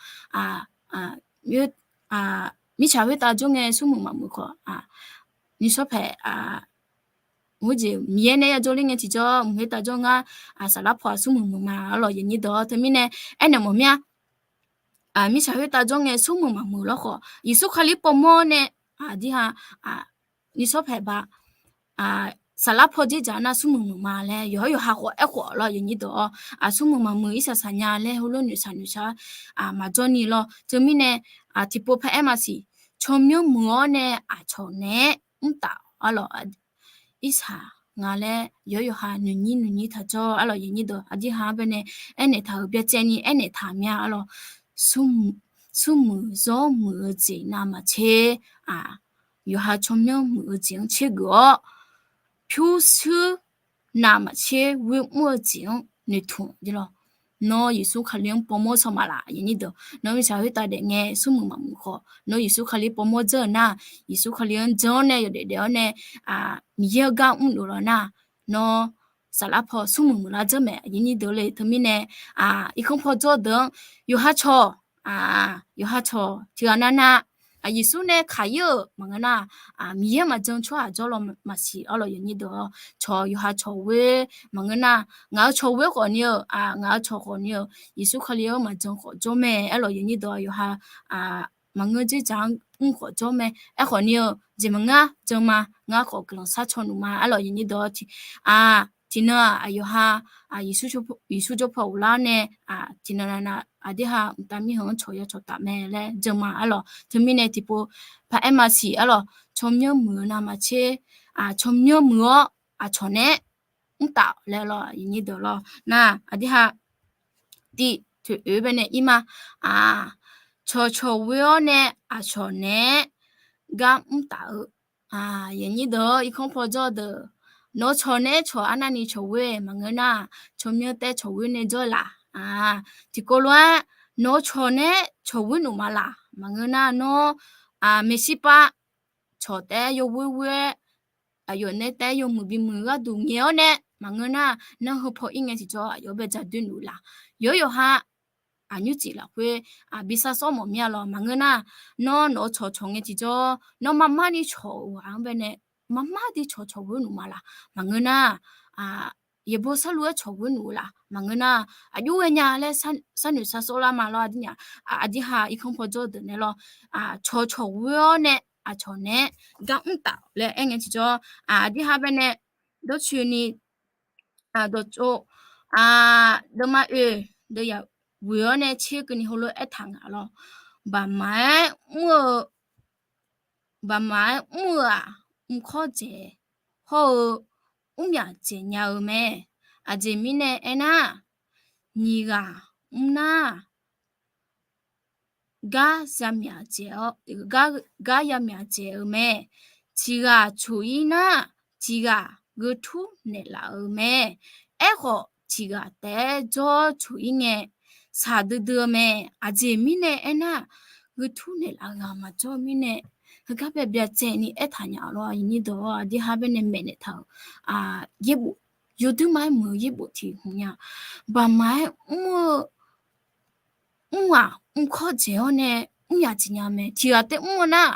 mirtsaq khoertav jawr ngae smrmuiq maqmuiq khawf, nishawr paeq, heujeq Miqyaer nae yajawr ler ngae tiqjawr, mq khoertav jawr ngar, saflar paw-aq smrmuiq muiq ma. Arlawq, yawnyir deuq-awr teumirnae aernaeq mawf mya. Mirtsaq khoertav jawr ngae smrmuiq maqmuiq lawr khawf, Yeqsur Kali pawmawr nae, aqdirha, nishawr paeq ba, saflar paw dzerdzaq nar smrmuiq muiq ma laer yawqha yawqha khawf aerkhof lawr, yawnyir deuq-awr. Smrmuiq maqmuiq irsaq saq nya laer heulof noeqshaq noeqshaq maqjawr ni lawr. Teumirnae tiqpov paraer maqsiq, tsawrmyanr muiq-awr nae aqcawq naeq-aer mrtaf-awq. Arlawq, irsaq nga laer yawqha yawqha noeqnyir noeqnyir taq jawr. Arlawq, yawnyir deuq aqdirha baenae aernaeq taq-euq byacaevni aernaeq taq mya. Arlawq, smrmuiq zawr muiq-eu jeq navmaqtser, yawqha tsawrmyanr muiq-eu jeq-anr tsergeuf-awr, pyurshuir navmaqtser ghoer mr-eu jeq-anr noeqtmq-awq. Nawr Yeqsur Kali-anr pawmawr saw ma laq, yawnyir deuq. Nawr mirtsaq khoertav daef ngae smrmuiq maqmuiq khawf, nawr Yeqsur Kali pawmawr dzeur-euq nar, Yeqsur Kali-anr jan-awr nae yawdaef daef-awr nae, Miqyaer-eu gar mrluf lawq nar, nawr saflar paw smrmuiq muiqlar dzeur mae, yawnyir deuq le. Teumirnae irkanr paw jawr deuq-anr yawqha cawq, yawqha cawq tiqghaq navnav Yeqsur nae kaq-ir-euq maqngeur nar, Miqyaer maqjan tsawrhaq jawr law maqsiq. Arlawq, yawnyir deuq-awr, cawq yawqha cawq ghoer maqngeur nar, ngaq-euq cawq ghoer khawf ni-eu, ngaq-euq cawq khawf ni-eu, Yeqsur Kali-anr maqjan khawf jawr mae. Arlawq, yawnyir deuq-awr, yawqha maqngeur dzerdzaq-anr mr khawf jawr mae. Aerkhawf ni-eu, jeq maqngeur jan ma, ngar khawf guiqlanq sharcaw nmq ma. Arlawq, yawnyir deuq-awr, tiqnan-aq yawqha Yeqsur jawr paw ghoflar nae, tiqnan navnav aqdirha mqtav mirkhanq-anr cawq ya cawq taf mae laer jan ma. Arlawq, teumirnae tiqpov paraer maqsiq. Arlawq, tsawrmyanr muiq-eu navmaqtser, tsawrmyanr muiq-awr aqcawq naeq-aer mrtaf laer lawr, yawnyir deuq lawr nar, aqdirha tiv toeq oeq baenae ir ma. Cawq cawq ghoer-awr nae aqcawq naeq-aer gar mrtaf-eu, yawnyir deuq-awr, irkanr paw jawr deuq, nawq-eu cawq naeq-aer cawq arnavni cawq ghoer maqngeur nar, tsawrmyanr taef cawq ghoer nae jawr laf. Tiqkawv lof-aer nawq-eu cawq naeq-aer cawq ghoer nmq ma laq, maqngeur nar nawr maeqshi pav cawq taef-aer yawghoer ghoer-aer, aqyawf nae taef-aer yawmuiq bimuiq gharduq ngaeq-awr nae maqngeur nar, nar heu paw ir ngae tiqjawr aqyawf bae ja doer nmq laf. Yawqha yawqha aqnymr cif lafkhoer bi sar sawr mawf mir-a lawr, maqngeur nar, nawr nawq-eu cawq cawq ngae tiqjawr nawr marmar ni cawq-euq ghaq-anr baenae marmar di cawq cawq ghoer nmq ma laq, maqngeur nar, yaeqbawq sarlu-aer cawq ghoer nmq-eu laf, maqngeur nar, aqjox ghaenya laer sharnoeq sar sawr lar ma lawr. Aqdirnya, aqdirha irkanr paw jawr deuq nae lawr, cawq cawq ghoer-awr nae aqcawq naeq-aer gar mrtaf laer aer ngae tiqjawr, aqdirha baenae dawrcoeni dawqtsov, deuvma oe, deuvyaq ghoeq-awr nae tser keuvni heulof-aer aertaq nga lawr. Baqmaq-aer mr-eu, baqmaq-aer mr-eu-aq, mrkawr dzaeq hawr-eu mrmyaq dzaeq nya-eu mae. Aqjeq mirnae aernar, nyiq ghaq mr nar, gar yamyaq dzaeq-awr, gar yamyaq dzaeq-eu mae. Tiq ghaq coq-ir nar, tiq ghaq gheutmr naeqlaf-eu mae. Aerkhawf, tiq ghaq taef-aer jawr coq-ir ngae, shaqdui dui-eu mae. Aqjeq mirnae aernar, gheutmr naeqlaf-eu ghaq maqjawr mirnae, heugar bae byacaevni aertaq nya lawr. Aqnyir deuq-awr, aqdirha baenae maeqnaeq taq-euq yaerbof, yawduir ma-aer muiq-eu yaerbof tiq hmq nya. Baqmaq-aer mr-eu mr-aq, mrkawr dzaeq-awr nae mrmyaq dzaeq nya mae. Tiq ghaq taef mr-eu nar,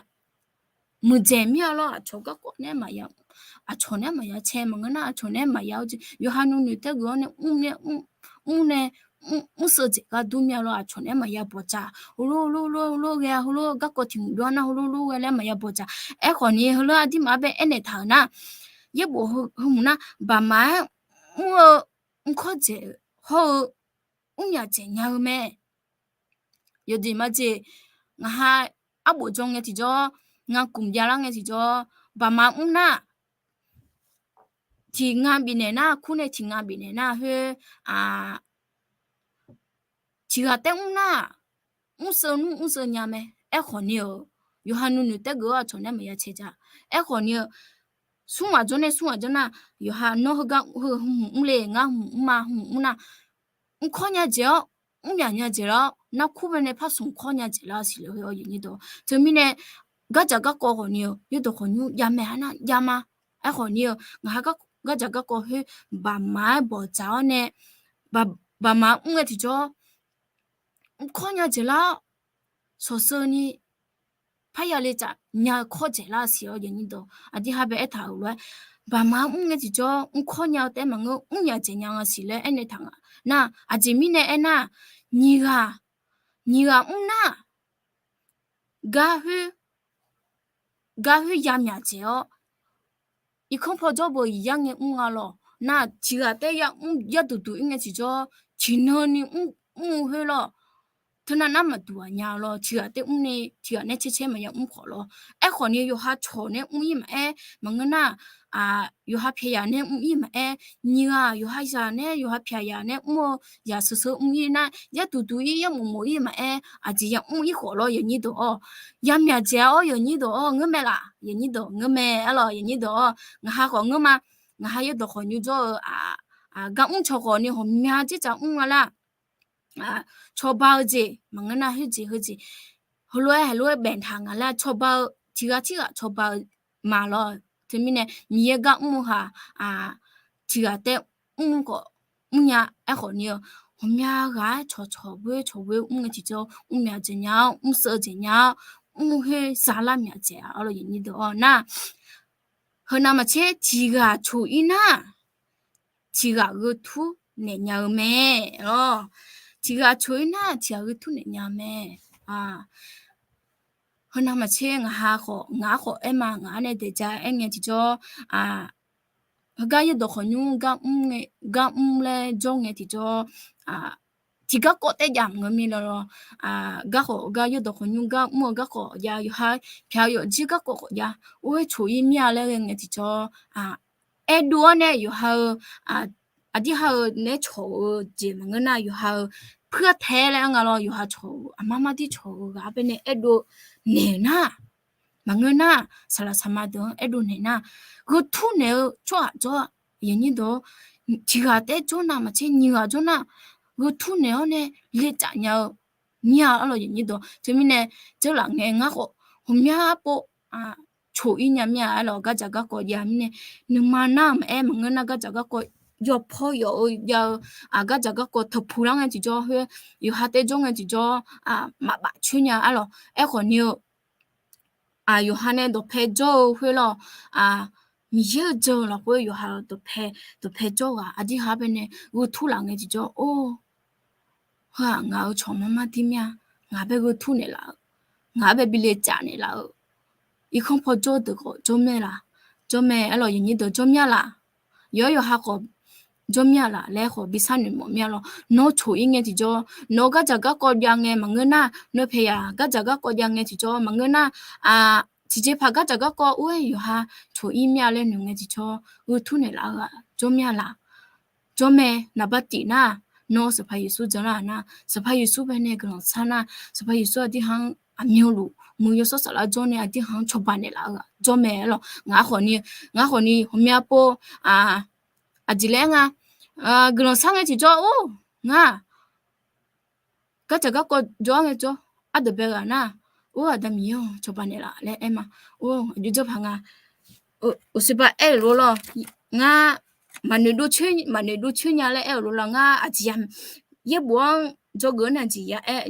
muiqdzaeq mir-a lawr. Aqcawq garkawv nae maqya, aqcawq nae maqya cae maqngeur nar, aqcawq nae maqya-eu jeq yawqha nuinoeq taergeuf-awr nae mr nae mr nae mr sheuv dzaeq gar dur mir-a lawr. Aqcawq nae maqya bawqdzaq, heulof heulof heulof heulof ghae-a, heulof garkawv tiq hmq dov-a nar, heulof heulof ghae laer maqya bawqdzaq. Aerkhawf ni heulof aqdirmaf-anr bae aernaeq taq-euq nar, yaerbof heu hmq nar, baqmaq-aer mr-eu mrkawr dzaeq hawr-eu mrmyaq dzaeq nya-eu mae. Yawjeq majeq, ngaq ha arbof jan ngae tiqjawr, ngaq kmq byalar ngae tiqjawr, baqmaq mr nar, tiq nga bifnaeq nar, kur nae tiq nga bifnaeq nar khoer, tiq ghaq taef mr nar, mr seuv nmr mr seuv nya mae. Aerkhawf ni-euq, yawqha nuinoeq taef geuf-awr aqcawq nae maqya cae ja. Aerkhawf ni-eu, smr ghaq jawr nae smr ghaq jawr nar, yawqha nawr heugar heu hmq mr le, ngar hmq mr ma, hmq mr nar, mrkawr nya dzaeq-awr, mrmyaq nya dzaeq lar-awr, narkur bae nae par smq kawr nya dzaeq lar siqle-eu, yawqnyir dawq. Teumirnae, gardzaq garkawv khawf ni-eu, yawrdawq khawqnymr jav mae, arnar jav ma. Aerkhawf ni-eu, ngaq-ha gardzaq garkawv khoer, baqmaq-aer bawqdzaq-awr nae, baqmaq mr ngae tiqjawr, mrkawr nya dzaeq lar-awr, sawqseu ni parya le tsaf nya kawr dzaeq lar siq-awr, yawqnyir dawq. Aqdui ha bae aertaq-euq lof-aer, baqmaq mr ngae tiqjawr mrkawr nya-eu taef maqngeur, mrmyaq dzaeq nya nga siq laer aernaeq taq nga. Nar, aqjeq mirnae aernar, nyiq ghaq, nyiq ghaq mr nar, gar khoer, gar khoer yamyaq dzaeq-awr, irkanr pawjawr beu iqyar ngae mr nga lawq. Nar, tiq ghaq taef yamr yar duqduq ir ngae tiqjawr, tiqnan ni mr, mr-eu khoer lawr. Teunav nar maqduq ghaq nya lawr. Tiq ghaq taef mr ni tiq ghaq nae caer caer maqya mr khawf lawr. Aerkhawf ni yawqha cawq nae mr ir maqaer, maqngeur nar, yawqha pyaq yaq nae mr ir maqaer, nyiq ghaq yawqha zaq nae, yawqha pyaq yaq nae mr-eu zaq seuq seuq mr ir nar, yar duqduq ir, yar mof mof ir maqaer, aqjeq yamr ir khawf lawr, yawqnyir dawq-awr. Yamyaq dzaeq-awr, yawqnyir dawq-awr, ngeur mae laf, yawqnyir dawq, ngeur mae, arlawq, yawqnyir dawq-awr, ngaq-ha khawf ngeur ma. Ngaq-ha yawrdawq khawqnymr jawr-eu gar mr cawq khawf ni ghawqmya dzerdzaq mr nga lar. Cawba-eu jeq maqngeur nar, khoerjeq heujeq, heulof-aer heulof-aer baetaq nga laer, cawba-eu tiq ghaq tirghaq cawba-eu ma lawr. Teumirnae Miqyaer gar mr-eu haq, tiq ghaq taef mr khawf mrnya. Aerkhawf ni-eu, ghawqmya ghaq-aer cawqcawq ghoer cawq ghoer mr ngae tiqjawr, mrmyaq dzaeq nya-awr, mr seuv dzaeq nya-awr, mr khoer zalar myaq dzaeq-a, arlawq, yawqnyir dawq-awr. Nar, heunav maqtser tiq ghaq coq ir nar, tiq ghaq gheu tur naeq nya-eu mae. Tiq ghaq coq ir nar, tiq ghaq gheu tur naeq nya-eu mae. Heunav maqtser ngaq-ha khawf, ngaq-ar khawf aer ma, ngaq-ar nae daeq ja aer ngae tiqjawr, heugar yawrdawq khawqnymr gar mr laer jawr ngae tiqjawr, tiq garkawv taef jav maqngeur mir lawr lawr. Garkawv gar yawrdawq khawqnymr gar mr-eu garkawv jav, yawqha pyaq-eu yawfjir garkawv khawf jav, or-aer coq ir mir-a laer ghae ngae tiqjawr, aerdov-awr nae yawqha-eu, aqdir ha-eu naeq-aer cawq-eu jeq maqngeur nar, yawqha-eu puir-a tae laer nga lawr, yawqha cawq-eu aqmar mar dir cawq-eu ghaq-ar bae nae aerdov naeq-eu nar, maqngeur nar, saqlaq saqma deuq-anr aerdov naeq nar, gheu tur naeq-eu tsawrhaq jawr-a, yawqnyir dawq-awr. Tiq ghaq taef jawr nar maqtser nyiq ghaq jawr nar, gheu tur naeq-awr nae lecaf nya-eu mir-a, arlawq, yawqnyir dawq. Teumirnae dzeurlaf ngae ngar khawf ghawqmya pov coq ir nya mir-a, arlawq, gardzaq garkawv jav mirnae, nuima nar maqaer, maqngeur nar gardzaq garkawv yawpaw yawf-eu jav-eu, gardzaq garkawv teuqpuq lar ngae tiqjawr khoer, yawqha taef jawr ngae tiqjawr, maqbaf coer nya, arlawq. Aerkhawf ni-eu, yawqha nae dawqpae jawr-eu khoer lawr, Miqyaer-eu jan-eu lafkhoer yawqha dawqpae, dawqpae jawr ghaq aqdir ha bae nae gheu tur laf ngae tiqjawr, or, heu-aq ngaq-euq cawq mar mar dir mir-a, ngaq bae gheu tur naeqlaf-eu, ngaq-ar bae bi lecaf naeqlaf-eu, irkanr paw jawr deuq khawf jawr mae laf, jawr mae, arlawq, yawqnyir dawq, jawr mya laf, yawqha yawqha khawf jawr mya laf laer khawf bi sharnoeq mawf mir-a lawr. Nawr coq ir ngae tiqjawr, nawq-eu gardzaq garkawv jav ngae maqngeur nar, nawr paeq yaq gardzaq garkawv jav ngae tiqjawr maqngeur nar, tiqjeqpaq gardzaq garkawv or-aer yawqha coq ir mya laer noeq ngae tiqjawr, gheu tur naeqlaf-eu-aq jawr mya laf. Jawr mae, naqba tif nar, nawr Sanqpaq Yeqsur janlar-aq nar, Sanqpaq Yeqsur bae nae guiqlanq shar nar, Sanqpaq Yeqsur aqdir ha-anr aqmyanluf muiq yawshawr saflar jawr nae aqdir ha-anr cawba naeqlaf-eu ghaq jawr mae, arlawq. Ngaq-ar khawf ni, ngaq-ar khawf ni ghawqmya pov aqjeq laer nga, guiqlanq shar ngae tiqjawr, or, ngar gardzaq garkawv jawr-ar ngae jawr, ardeuq bae ghaq nar, or, Aqda Miqyaer-anr cawba naeqlaf laer aer ma. Or, aqjox janrpaq nga, uqsiqba aer-euq lof lawr, ngar maqnoeq dov coer nya laer aer-euq lof lawr, ngar aqjeq ya, yaerbof-anr dzawgeuf-anr nae aqjeq ya aer,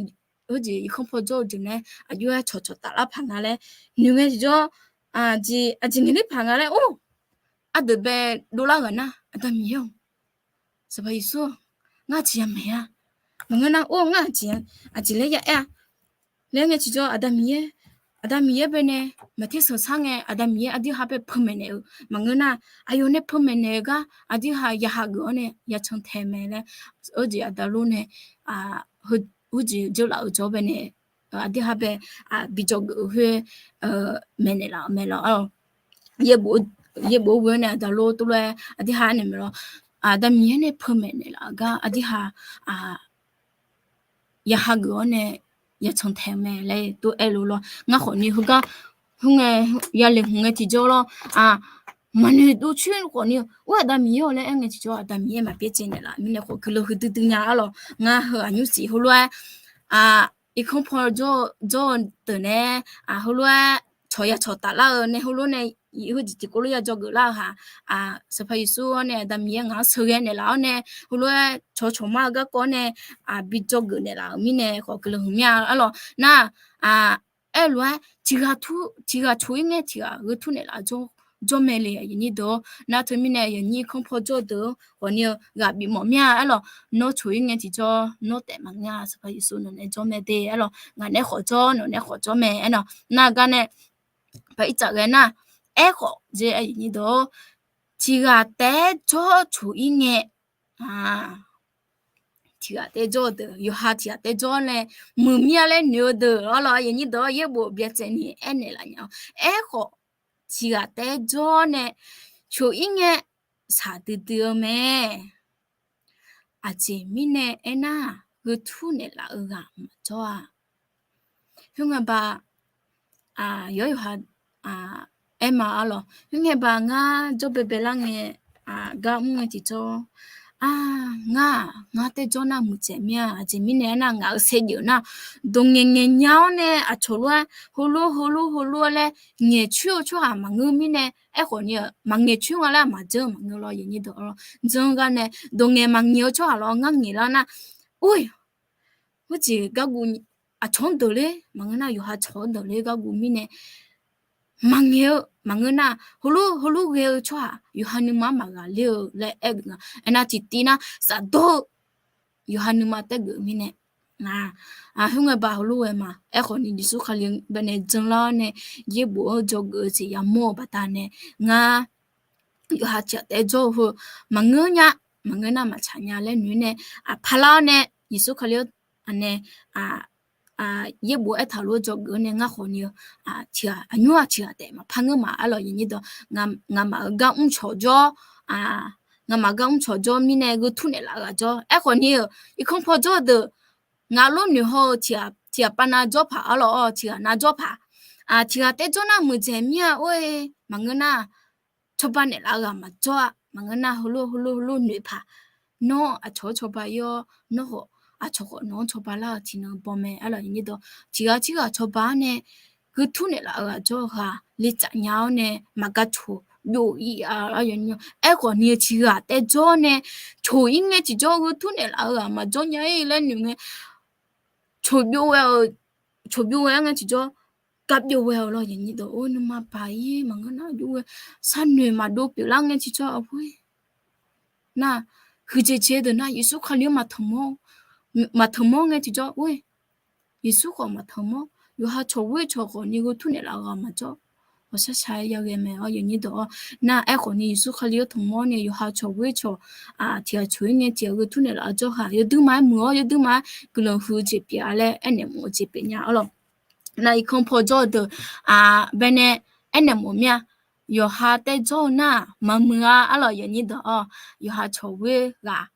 heujeq irkanr paw jawr-eu jeq nae aqjox-aer cawqcawq taflar paq nga laer noeq ngae tiqjawr, aqjeq ngaeqler paq nga laer, or, ardeuq bae dovlar ghaq nar, Aqda Miqyaer-or, Sanqpaq Yeqsur-or, ngar aqjeq ya maeq-a. Maqngeur nar, or, ngar aqjeq, aqjeq laer ya aer-a laer ngae tiqjawr, Aqda Miqyaer, Aqda Miqyaer bae nae maqter sanqsar ngae, Aqda Miqyaer aqdir ha bae peumaeq naeq-eu maqngeur nar, aqyawf nae peumaeq naeq-eu gar aqdir ha ya hageuf-awr nae ya cantae mae laer, heujeq Aqda lor nae, heujeq dzeurlaf-eu jawr bae nae, aqdir ha bae bi dzawgeuf-eu khoer maeqnaeq laf-eu mae lawr. Yaerbof yaerbof-aer ghoe-awr nae aqda lor tov lof-aer aqdirha aernaeq maeq lawr. Aqda Miqyaer nae peumaeq naeqlaf-eu gar aqdirha ya hageuf-awr nae ya cantaeq-eu mae laer tov aer luf lawr. Ngar khawf ni heugar khoerngae yale hmq ngae tiqjawr lawr, maqnoeq dov coer khawf ni, or Aqda Miqyaer-awq laer aer ngae tiqjawr Aqda Miqyaer maqbyaer caev naeqlaf mirnae khawf guiqlanq huiqdui dui nya arlawq. Ngar heu aqnymr siq heulof-aer irkanr paw jawr-eu deuq nae heulof-aer cawq ya cawq taflar-eu nae heulof nae heujeq tiqkawv lof ya dzawgeuf lar-eu haq, Sanqpaq Yeqsur-awr nae Aqda Miqyaer ngaq-anr sheuqghae naeqlaf-awr nae heulof-aer cawq cawq mar-eu garkawv-awr nae bi dzawgeuf naeqlaf-euq mirnae khawf guiqlanq huiq mir-a arlawq. Nar aerlof-aer tiqghaq tiqghaq coq-ir ngae tiqghaq gheu tur naeqlaf jawr mae le aqyuif nyir deuq-or. Nar teumirnae aqyuif nyir irkanr paw jawr-eu deuq-or khawf ni-eu ghaq bif mawf mir-a arlawq. Nawr coq-ir ngae tiqjawr nawr taef maqngeur-a. Sanqpaq Yeqsur nawq nae jawr mae de arlawq. Ngaq nae khawf jawr nawq nae khawf jawr mae aernar. Nar gar nae paq-ir tsaf ghae nar, aerkhawf jeq aqyuif nyir deuq-or, tiqghaq taef-aer jawr coq-ir ngae tiqghaq taef-aer jawr-eu deuq, yawqha tiqghaq taef-aer jawr nae muiq mir-a laer noeq-eu deuq arlawq. Aqyuif nyir deuq-or, yaerbof byacaevni aernaeq laf nya-awr, aerkhawf tiqghaq taef-aer jawr nae coq-ir ngae shaqdui dui-eu mae. Aqjeq mirnae aernar, gheu tur naeqlaf-eu ghaq maqjawr-a. Khoerngae ba yawr yawqha aer ma arlawq. Khoerngae ba ngar jawr baebae lar ngae gar mr ngae tiqjawr, ngar-aq ngar taef jawr nar muiqdzaeq mir-a. Aqjeq mirnae aernar, ngaq-euq saevdzeuf nar dawq ngaeq ngaeq nya-awr nae aqcawq lof-aer heulof heulof heulof-aer laer ngaeqcoer-eu tsawrhaq maqngeur mirnae, aerkhawf ni-eu maqngaeqcoer nga laer maqdzeur maqngeur lawr. Aqyuif nyir deuq-or, dzeur gar nae dawq ngaeq maqngaeq-eu tsawrhaq lawr ngar ngaeqlar nar, or, heujeq gargu aqcawq-anr deuq ler maqngeur nar, yawqha cawq-anr deuq ler gargu mirnae maqngaeq-eu maqngeur nar, heulof heulof ghae-eu tsawrhaq yawqha nuima-anr maqghaqler-eu laer aer-eu nga. Aernar tiqtiv nar safdawr-eu yawqha nuima taergeuf mirnae, khoerngae ba heulof ghae ma. Aerkhawf ni Yeqsur Kali baenae janlar-awr nae yaerbof-anr dzawgeuf-eu jeq yamawr-eu baqdanae, ngar yawqha tiqghaq taef-aer jawr-eu heu maqngeur nya, maqngeur nar maqtsaq nya laer noeq nae, paqlar-awr nae Yeqsur Kali-anr nae yaerbof aertaq lof-aer dzawgeuf-awr nae ngar khawf ni-eu tiqghaq aqnymr-aq tiqghaq taef maqpar ngeur ma arlawq. Aqyuif nyir deuq, ngamaf-euq gar mr cawq jawr, ngamaf gar mr cawq jawr mirnae gheu tur naeqlaf-eu ghaq jawr. Aerkhawf ni-eu irkanr paw jawr-eu deuq, ngaq lof noeq haw-eu tiqghaq pav nav jawr paq arlawq-awr, tiqghaq nav jawr paq, tiqghaq taef jawr nar muiqdzaeq mir-a or-e. Maqngeur nar cawba naeqlaf-eu ghaq maqjawr-a. Maqngeur nar heulof heulof heulof noeq paq, nawr aqcawq-anr cawba ir-awr, nawr khawf aqcawq khawf nawq-anr cawba lar-eu tiqnan baw mae arlawq. Aqyuif nyir deuq, tiqghaq tirghaq cawba-awr nae gheu tur naeqlaf-eu ghaq jawr-eu ghaq lecaf nya-awr nae maqgar coq byov-ir-a. Aerkhawf ni-eu tiqghaq taef jawr nae coq-ir ngae tiqjawr gheu tur naeqlaf-eu ghaq maqjawr nya-ir laer noeq ngae, coq byov ghae-eu, coq byov ghae-anr ngae tiqjawr gar byov ghae-eu lawr. Aqyuif nyir deuq, or nuima paq-ir maqngeur nar byov ghae, sharnoeq maqdov pyeuflar ngae tiqjawr aqbur-ir nar, huiqdzaeq dzaeq deuq nar Yeqsur Kali-anr maqtanq mawr, maqtanq mawr ngae tiqjawr or-e, Yeqsur khawf maqtanq mawr, yawqha cawq ghoer cawq khawf ni gheu tur naeqlaf-eu ghaq maqjawr, ghawqshaq shaq-aer yaghae mae. Aqyuif nyir deuq-awr nar, aerkhawf ni Yeqsur Kali-anr tanq mawr nae yawqha cawq ghoer cawq tiqghaq coq-ir ngae tiqghaq gheu tur naeqlaf-eu jawr haq yawduir ma-aer muiq-awr yawduir ma-aer guiqlanq huiq-eu jeq pyeuf-a laer aernaeq mawf-eu jeq pyeuf nya arlawq. Nar irkanr paw jawr-eu deuq baenae aernaeq mawf mir-a. Yawqha taef jawr-eu nar-aq maqmuiq-a arlawq. Aqyuif nyir deuq-awr, yawqha cawq ghoer ghaq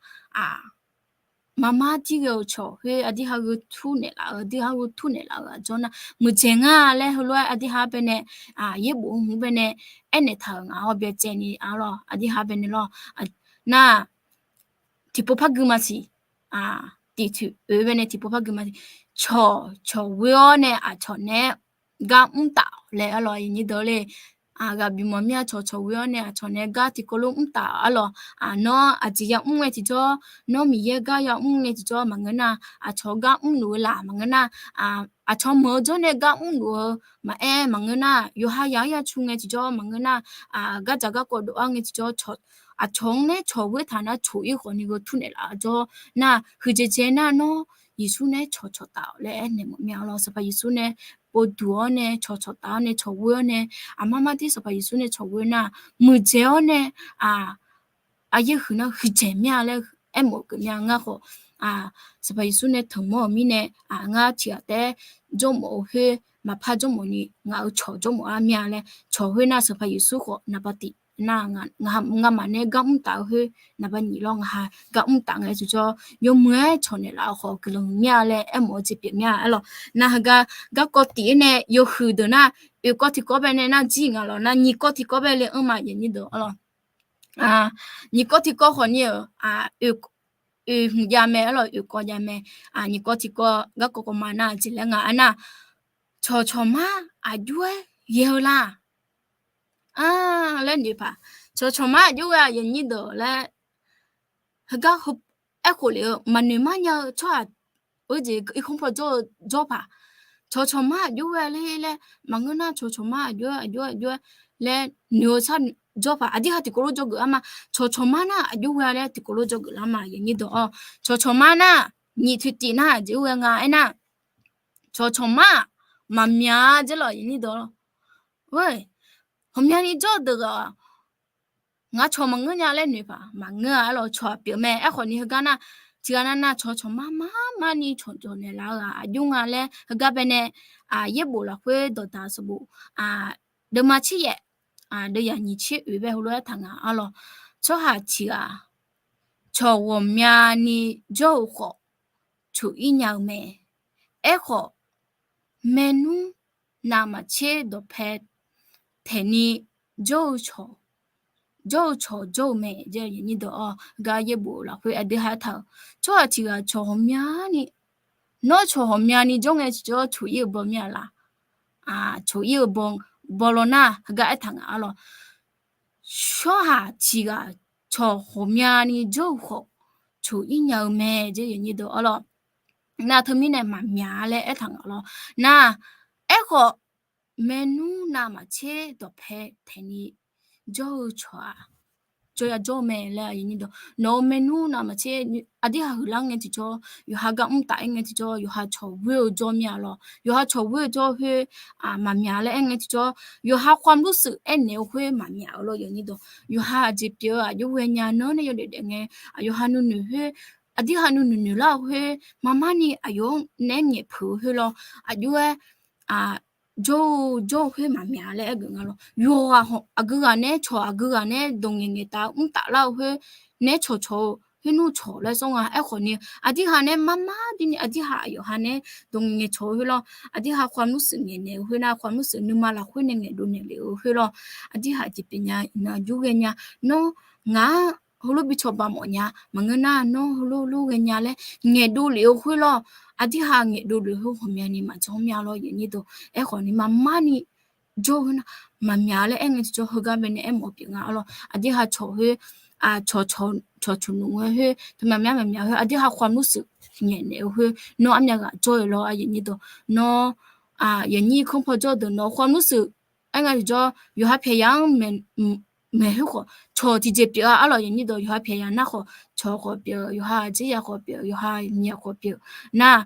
maqmar jir ghae-eu cawq khoer aqdirha gheu tur naeqlaf-eu, aqdirha gheu tur naeqlaf-eu ghaq jawr nar muiqdzaeq ngar laer heulof-aer aqdirha baenae yaerbof hmq baenae aernaeq taq-euq ngaq-awr byacaevni arlawq. Aqdirha baenae lawr, nar tiqpov par gui maqsiq, tiq tiq oe baenae tiqpov par gui maqsiq. Cawq cawq ghoer-awr nae aqcawq naeq-aer gar mr taf laer arlawq. Aqyuif nyir deuq le, ghaq bif mawf mir-a. Cawq cawq ghoer-awr nae aqcawq naeq-aer gar tiqkawv lof mr taf arlawq. Nawr aqjeq yamr ngae tiqjawr, nawr Miqyaer gar yamr ngae tiqjawr maqngeur nar, aqcawq gar mrluf-eu laf maqngeur nar, aqcawq meuq-eu jawr nae gar mrluf-eu maqaer maqngeur nar, yawqha yaq-anr ya cu ngae tiqjawr maqngeur nar, gardzaq garkawv dov-ar ngae tiqjawr, aqcawq-anr nae cawq ghoer taq nar coq-ir khawf ni gheu tur naeqlaf-eu jawr nar, huiqdzaeq dzaeq nar nawr Yeqsur nae-aer cawq cawq taf-awq laer aernaeq mawf mir-a arlawq. Sanqpaq Yeqsur nae pov duq-awr nae cawq cawq taf-awr nae cawq ghoer-awr nae, aqmar mar dir Sanqpaq Yeqsur nae cawq ghoer nar muiqdzaeq-awr nae aqyaer huiq nar huiqdzaeq mir-a laer aermawf-eu geuf mir-a. Ngar khawf Sanqpaq Yeqsur nae tanq mawr-euq mirnae, ngar tiqghaq taef-aer jawrmawf-eu khoer maqpar jawrmawf ni ngaq-euq cawq jawrmawf-ar mir-a laer, cawq khoer nar Sanqpaq Yeqsur khawf naqba tif nar, ngamaf nae gar mr taf-eu khoer naqba nyiq lawr, ngaq ha gar mr taf ngae tiqjawr yawmuiq-aer cawq naeqlaf-eu khawf guiqlanq mir-a laer aermawf-eu jeq pyeuf mir-a aer lawq. Nar heugar garkawv tif-aer nae yawhuiq deuq nar, oeq kawv tiqkawv bae nae nar jir nga lawq. Nar nyiq kawv tiqkawv bae le anr ma yanyir deuq-awr lawq. Nyiq kawv tiqkawv khawf ni-euq oeq hmq jav mae aer lawq, oeq kawv jav mae. Nyiq kawv tiqkawv garkawv kawv ma nar jeq laer nga aernar, cawqcawq mar aqjox-aer ghae-eu la laer noeq paq. Cawqcawq mar aqjox ghae-a yanyir deuq laer heugar aerkhof lef-eu maqnoeq mar nya-eu tsawrhaq-eu jeq irkanr paw jawr-eu jawr paq. Cawqcawq mar aqjox ghae ler laer maqngeur nar, cawqcawq mar aqjox aqjox aqjox laer noeq-eu sar jawr paq. Aqdirhaq tiqkawv lof dzawgeuf lar ma. Cawqcawq mar nar aqjox ghae laer tiqkawv lof dzawgeuf lar ma yanyir deuq-awr, cawqcawq mar nar nyiq toeqtif nar aqjox ghae nga aernar, cawqcawq mar-aq maqmyaq-a jeq lawq yanyir deuq-awr. Ghawqmyani jawr-eu deuq ghaq-aq, ngaq cawq maqngeur nya laer noeq paq maqngeur-a aer lawq. Cawq-aq pyeuf mae. Aerkhawf ni heugar nar, tiqghaq nav nav cawqcawq mar mar mar ni cawqcawq naeqlaf-eu ghaq aqjox nga laer heugar bae nae yaerbof lafkhoer dawqdaq sanqbof deuvma tser yaef, deuv yaq nyiq tser oeq bae heulof-aer taq nga aer lawq. Tsawrhaq tiqghaq cawq ghawqmyani jawr-eu khawf coq-ir nya-eu mae. Aerkhawf maernmr navmaqtser dawqpae taeqni jawr-eu cawq, jawr-eu cawq jawr-eu mae. Gar yaerbof lafkhoer aqdui ha aertaq-euq tsawrhaq tiqghaq cawq ghawqmyani, nawr cawq ghawqmyani jawr ngae tiqjawr coq-ir-eu baw mir-a laq? Coq-ir-eu baw law nar heugar aertaq nga aer lawq. Tsawrhaq tiqghaq cawq ghawqmyani jawr-eu khawf coq-ir nya-eu mae. Aer lawq. Nar teumirnae maqmyaq-a laer aertaq nga lawr. Nar, aerkhawf maernmr navmaqtser dawqpae taeqni jawr-eu cawq-aq jawr ya jawr-eu mae laer. Nawq-euq maernmr navmaqtser aqdirhaq huiqlar ngae tiqjawr, yawqha gar mr taf-aer ngae tiqjawr, yawqha cawq ghoer-eu jawr mir-a lawq. Yawqha cawq ghoer-eu jawr khoer maqmyaq laer aer ngae tiqjawr, yawqha khawf mr shuif aernaeq-eu khoer maqmyaq-eu lawr yawqha aqjeq pyeuf-eu aqjox ghaenya nawr nae yawdaef daef ngae, aqyawqha nuinoeq khoer, aqdirhaq nuinoeq noeqlar-eu khoer marmarni aqyawf-anr naeq-aer ngaeqpeuq-eu khoer lawr, aqjox-aer jawr-eu jawr-eu khoer maqmyaq laer aergeuf nga lawr. Yawqghaq aqgeu ghaq nae cawq aqgeu ghaq nae dawq ngaeq ngaeq taf mr taf lar-eu khoer nae cawqcawq-eu khoer nmr cawq laer sawr nga. Aerkhawf ni aqdirhaq nae marmar dirni aqdirhaq aqyawqha nae dawq ngaeq ngaeq cawq-eu khoer lawr, aqdirhaq khawf mr shuif ngaeqnaeq-eu khoer nar khawf mr shuif nuima lafkhoer nae ngaeqdov naeqlef-eu khoer lawr, aqdirhaq jeq pyeuf nya iqnan aqjox ghaenya. Nawr ngaq-anr heulof bi cawba mawf nya maqngeur nar, nawr heulof lof ghaenya laer ngaeqdov lef-eu khoer lawr, aqdirhaq ngaeqdov lef-eu khoer ghawqmyani maqjanr mya lawr yawqha deuq. Aerkhawf ni marmarni jawr-eu khoer nar maqmyaq laer aer ngae tiqjawr heugar bae nae aermawf pyeuf nga aer lawr. Aqdirhaq cawq khoer, cawq cawq cawq cawq nmr-eu khoer teu maqmyaq maqmyaq khoer aqdirhaq khawf mr shuif ngaeqnaeq-eu khoer nawr armyav ghaq jawr-eu lawr yawqha deuq. Nawr yawqha kanr paw jawr deuq nawq khawf mr shuif aer nga tiqjawr yawqha pyaq ya-anr maeq khoer khawf cawq tiqjeq pyeuf-a aer lawq yawqha deuq. Yawqha pyaq ya nar khawf cawq khawf pyeuf, yawqha aqjeq ya khawf pyeuf, yawqha nyiq ya khawf pyeuf nar,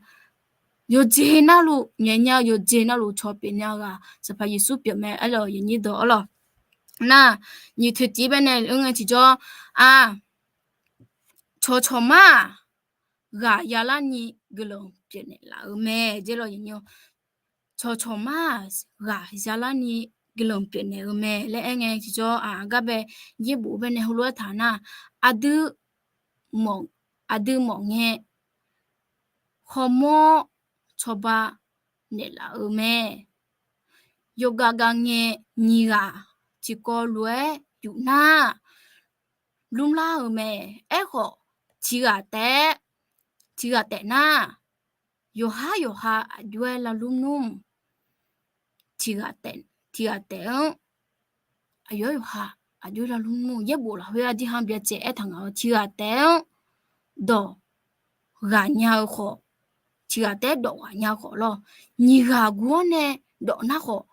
yawqjeq navluf ngaeq nya-eu yawqjeq navluf cawq pyeuf nya-eu ghaq Sanqpaq Yeqsur pyeuf mae aer lawq yawqha deuq aer lawq. Nar, nyiq toeqtiv bae nae aer ngae tiqjawr-a, cawqcawq mar-aq ghaq yalarni guiqlanq pyeufnaeq laf-eu mae. Aer lawq, cawqcawq mar-aq ghaq yalarni guiqlanq pyeufnaeq-eu mae laer aer ngae tiqjawr-aq gar bae yaerbof bae nae heulof-aer taq nar, aqdui mawf, aqdui mawf ngae hawmawr cawba naeqlaf-eu mae. Yawqgaf gaf ngae nyiq ghaq tiqkawv lof-aer yuf nar lmrlar-eu mae. Aerkhawf tiqghaq taef, tiqghaq taef nar yawqhar yawqha aqjox-aer lavlmr nmr. Tiqghaq taef, tiqghaq taef-anr aqyawf yawqha aqjox-aer lavlmr nmr. Yaerbof lafkhoer aqdirhaq byacaev aertaq nga-awr tiqghaq taef-anr dawq ghaq nya-eu khawf, tiqghaq taef-aer dawq ghaq nya khawf lawr, nyiq ghaq guv-anr nae dawq nar khawf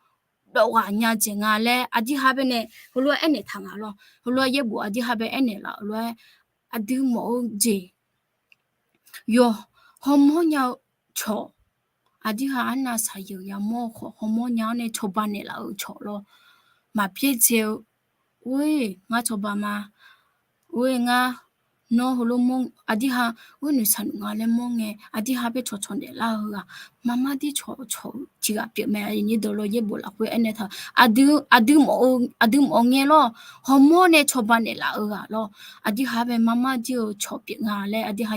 dawq ghaq nya jeq nga laer aqdirhaq bae nae heulof-aer aernaeq taq nga lawr. Heulof-aer yaerbof aqdirhaq bae aernaeq laf-eu lof-aer aqdui mawf-eu jeq yawq hawmawr nya-eu cawq, aqdirhaq arnav saqyeuq yamawr-eu khawf hawmawr nya-anr nae cawba naeqlaf-eu cawq lawr, maqbyaerdzae-eu, or-e ngar cawba ma, or-e ngar nawr heulof mawr aqdirha, ur noeqshaq noeq nga laer mawr ngae, aqdirha bae cawqcawq naeqlar-eu ghaq, marmar dir cawqcawq-eu tiq ghaq pyeuf mae. Aqnyir deuq lawr, yaerbof lafkhoer aernaeq taq, aqdui, aqdui mawf-eu, aqdui mawf-eu ngae lawr, hawmawr nae cawba naeqlaf-eu ghaq lawr, aqdirha bae marmar dir-eu cawq pyeuf nga laer aqdirha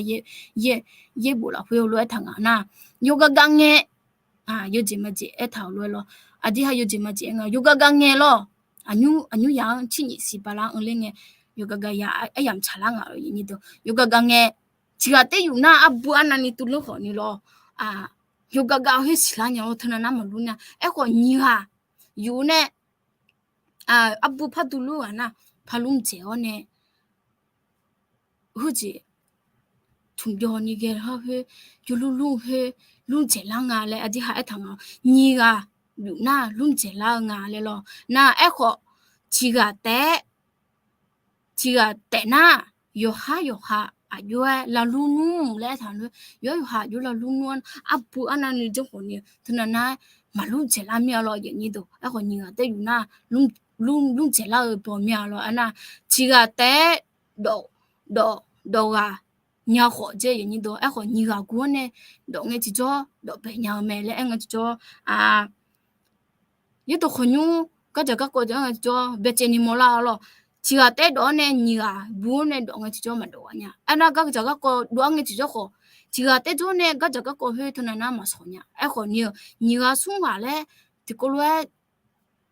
yaerbof lafkhoer heulof aertaq nga nar, yawqgar gar ngae, yawjeq majeq aertaq-euq lof-aer lawr, aqdirha yawjeq majeq aer nga, yawqgar gar ngae lawr, aqnymr yaq-anr cirnyif siq bala-anr ler ngae, yawqgar gar ya aryamq tsaqlar nga-eu, yawqgar gar ngae, tiq ghaq taef yuf nar arbu arnavni tuvlanr khawfni lawr, yawqgar gar khoer siqlar nya-awr teunav nar maqlur nar, aerkhawf nyiq ghaq yuf nae, arbu par duvlur ghaq nar, par lmr dzaeq-awr nae, heujeq tmqbyawq ni ghae-eu khoer, yawlur lmr khoer, lmr dzaeqlar nga laer aqdirha aertaq nga. Nyiq ghaq yuf nar lmr dzaeqlar-eu nga laer lawr. Nar aerkhawf, tiq ghaq taef, tiq ghaq taef nar, yawqhar yawqha aqjox-aer lavlur nmr laer aertaq lof, yawqhar yawqha aqjox lavlur nmr-anr arbu arnavni janrkhawf ni teunav nar maqlur dzaeqlar mir-a lawr, aqnyir deuq. Aerkhawf nyiq ghaq taef yuf nar lmr dzaeqlar-eu baw mir-a lawr. Aernar, tiq ghaq taef-aer dawf, dawf, dawf ghaq nya khawf dzae, aqnyir deuq. Aerkhawf nyiq ghaq guv-awr nae dawf ngae tiqjawr dawf bae nya-eu mae laer aer ngae tiqjawr, yaerdawq khawqnymr gardzaq garkawv dawf-aer ngae tiqjawr baecaevni mawrlar-a lawr. Tiq ghaq taef-aer dawf-awr nae nyiq ghaq guv-awr nae dawf ngae tiqjawr maqdawf ghaq nya. Aernar, gardzaq garkawv dawf-aer ngae tiqjawr khawf, tiq ghaq taef jawr nae gardzaq garkawv khoer teunav nar maqsawq nya. Aerkhawf ni-eu, nyiq ghaq smr ghaq laer tiqkawv lof-aer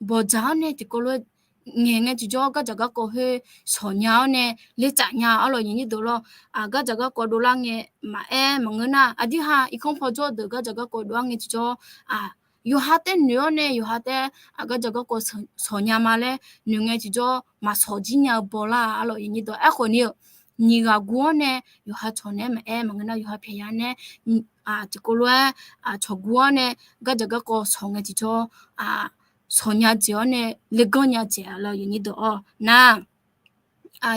bawqdzaq-awr nae tiqkawv lof-aer ngaeq ngae tiqjawr gardzaq garkawv khoer sawq nya-awr nae lertsaf nya-a lawr, aqnyir deuq lawr. Gardzaq garkawv dovlar ngae maqaer maqngeur nar, aqdirha irkanr paw jawr deuq gardzaq garkawv dov-aer ngae tiqjawr, yawqha taef noeq-awr nae yawqha taef-aer gardzaq garkawv sawq nya ma laer noeq ngae tiqjawr maqsawq jir nya-eu bawlar-a lawr, aqnyir deuq. Aerkhawf ni-eu, nyiq ghaq guv-awr nae yawqha cawq naeq-aer maqaer maqngeur nar, yawqha pyaqya nae tiqkawv lof-aer cawq guv-awr nae gardzaq garkawv sawq ngae tiqjawr sawq nya dzaeq-awr nae lerganr nya dzaeq-a lawr, aqnyir deuq-awr. Nar,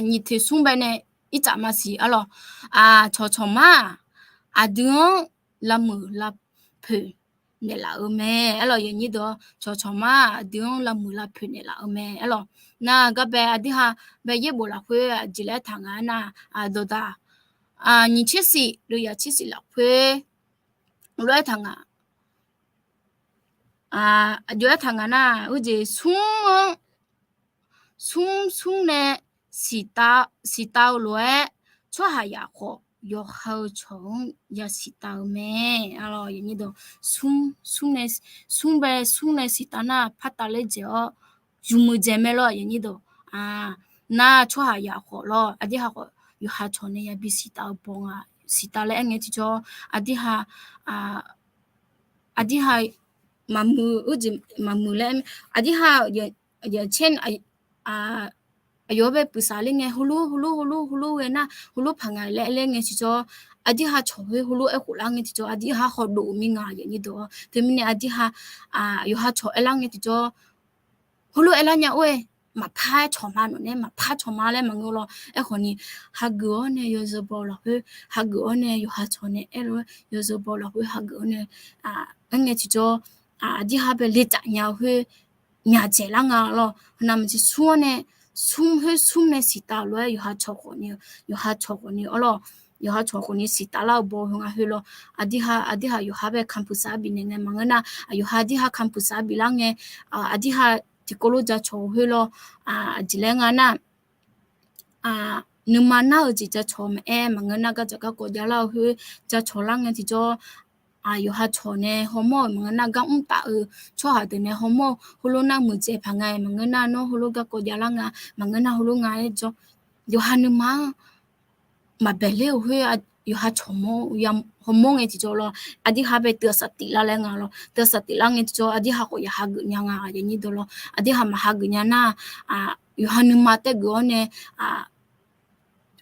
nyiq teq smr bae nae irtsaf maqsiq-a lawr. Cawqcawq mar-aq, aqdui-anr lavmuiq lavpoeq naeqlaf-eu mae, aer lawr, aqnyir deuq-awr. Cawqcawq mar-aq, aqdui-anr lavmuiq lavpoeq naeqlaf-eu mae, aer lawr. Nar, gar bae aqdirha bae yaerbof lafkhoer aqjeq laer taq nga nar, dawqdaq nyiq tser siq, dawqdaq tser siq lafkhoer lof-aer taq nga. Aqjox-aer taq nga nar, uijeq smr-anr, smr smr nae siqtav-eu lof-aer, tsawrhaqzaq khawf yawqha-eu cawq-anr yasiq taf-eu mae. Smr, smr bae smr nae siqtav nar par tavler dzaeq-awr, yawmuiq dzaeq mae lawr, aqnyir deuq. Nar tsawrhaqzaq khawf lawr, aqdirha khawf yawqha cawq nae yabi siqtav-eu baw nga. Siqtav laer aer ngae tiqjawr, aqdirha, aqdirha maqmuiq, uijeq maqmuiq laer, aqdirha aqyawf bae puiqsaq ler ngae, heulof heulof heulof heulof ghae nar heulof paq nga laer aer ler ngae tiqjawr, aqdirha cawq khoer heulof aerkhof lar ngae tiqjawr, aqdirha hawdov-eu mir nga, aqnyir deuq-awr. Teumirnae aqdirha yawqha cawq aerlar ngae tiqjawr, heulof aerlar nya or-aer, maqpar-aer cawq ma, nawq nae maqpar cawq ma laer maqngeur lawr. Aerkhawf ni, hageuf-awr nae yawzeu baw lafkhoer, hageuf-awr nae yawqha cawq nae aerlof-aer yawzeu baw lafkhoer hageuf-awr nae, aer ngae tiqjawr, aqdirha bae lertsaf nya-eu khoer myaq dzaeqlar nga lawr. Heunav maqjeq smr-awr nae, smr khoer smr nae siqtav-eu lof-aer yawqha cawq khawf ni, yawqha cawq khawf ni-awr lawr, yawqha cawq khawf ni siqtav lar-eu baw heu nga khoer lawr. Aqdirha, aqdirha yawqha bae kanpuq saq-aer bifnaeq ngae maqngeur nar, yawqha aqdirha kanpuq saq-aer biflar ngae, aqdirha tiqkawv lof jacawq-eu khoer lawr, aqjeq laer nga nar, nuima nar-eu jeq jacawq maqaer maqngeur nar, gardzaq garkawv javlar-eu khoer jacawq lar ngae tiqjawr, yawqha cawq nae hawmawr-euq maqngeur nar, gar mr taf-eu tsawrhaq deuq nae hawmawr-eu heulof nar muiqdzaeq paq nga maqngeur nar, nawr heulof garkawv javlar nga maqngeur nar, heulof nga-aer jawr, yawqha nuima-anr maqbaeq ler-euq khoer, yawqha cawq mawr, hawmawr ngae tiqjawr lawr, aqdirha bae teughaq saftif lar laer nga lawr. Teughaq saftif lar ngae tiqjawr, aqdirha khawf yawqha hageuf nya nga, aqnyir deuq lawr. Aqdirha maqhageuf nya nar, yawqha nuima taef geuf-awr nae,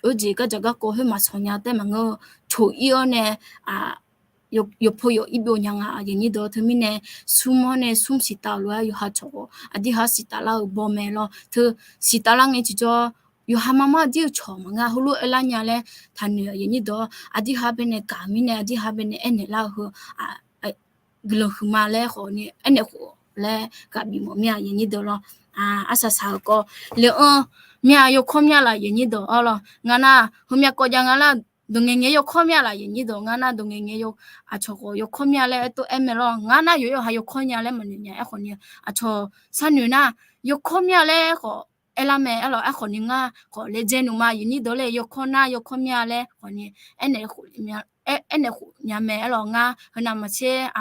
uijeq gardzaq garkawv khoer maqsawq nya taef maqngeur, coq ir-awr nae, yawqpov yawq ir byov nya nga, aqnyir deuq. Teumirnae, smr-awr nae smr siqtav-eu lof-aer yawqha cawq khawf aqdirha siqtav lar-eu baw mae lawr. Teu siqtav lar ngae tiqjawr, yawqha marmar dir-eu cawq maqnga heulof aerlar nya laer taqnoeq, aqnyir deuq. Aqdirha bae nae gaq mirnae, aqdirha bae nae aernaeq lar-eu heu guiqlanq huiqma laer khawf ni aernaeq khof laer ghaq bif mawf mir-a, aqnyir deuq lawr. Arsaq saq-eu kawv le-anr mya yawkawr mya laf yaqnyir deuq-awr lawr. Ngar nar heumyav kawv jav nga lar, dawq ngaeq ngaeq yawkawr mya laf yaqnyir deuq. Ngar nar dawq ngaeq ngaeq aqcawq khawf yawkawr mya laer aertov aer mae lawr. Ngar nar yawqyawq ha yawkawr nya laer maqnoeq nya. Aerkhawf ni aqcawq sharnoeq nar yawkawr mya laer khawf aerlar mae. Aerlawq, aerkhawf ni ngar khawf laejae nuima yaqnyir deuq laer yawkawr nar yawkawr mya laer khawf ni aernaeq khof nya mae. Aerlawq, ngar heunav maqtser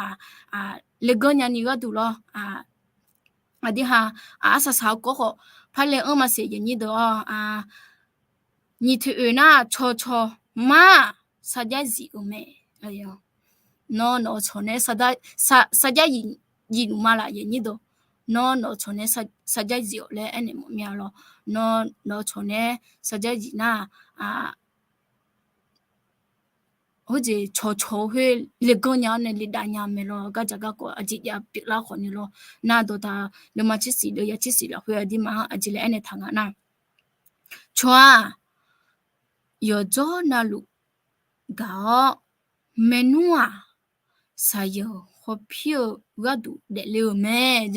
leganr nyani gharduq lawr. Aqdirha arsaq saq-eu kawv khawf par le-anr maqsiq yaqnyir deuq-awr, nyiq toeq oeq nar cawqcawq mar-aq sarjax zif-euq mae. Nawr nawq-eu cawq nae sarjax zif nuima laf yaqnyir deuq. Nawr nawq-eu cawq nae sarjax zif-awq laer aernaeq mawf mya lawr. Nawr nawq-eu cawq nae sarjax zif nar khoerjeq cawqcawq-eu khoer leganr nya-awr nae ledav nya mae lawr. Gardzaq garkawv aqjeq jav pyeuflar khawf ni lawr. Nar dawqtaq deuvma tsersiq deuv ya tsersiq lafkhoer aqdirma-anr aqjeq laer aernaeq taq nga nar, cawq-aq yawqjawr navluf gaq-awr, maernmr-aq saqyeuq hawpir-eu gharduq daefle-euq mae.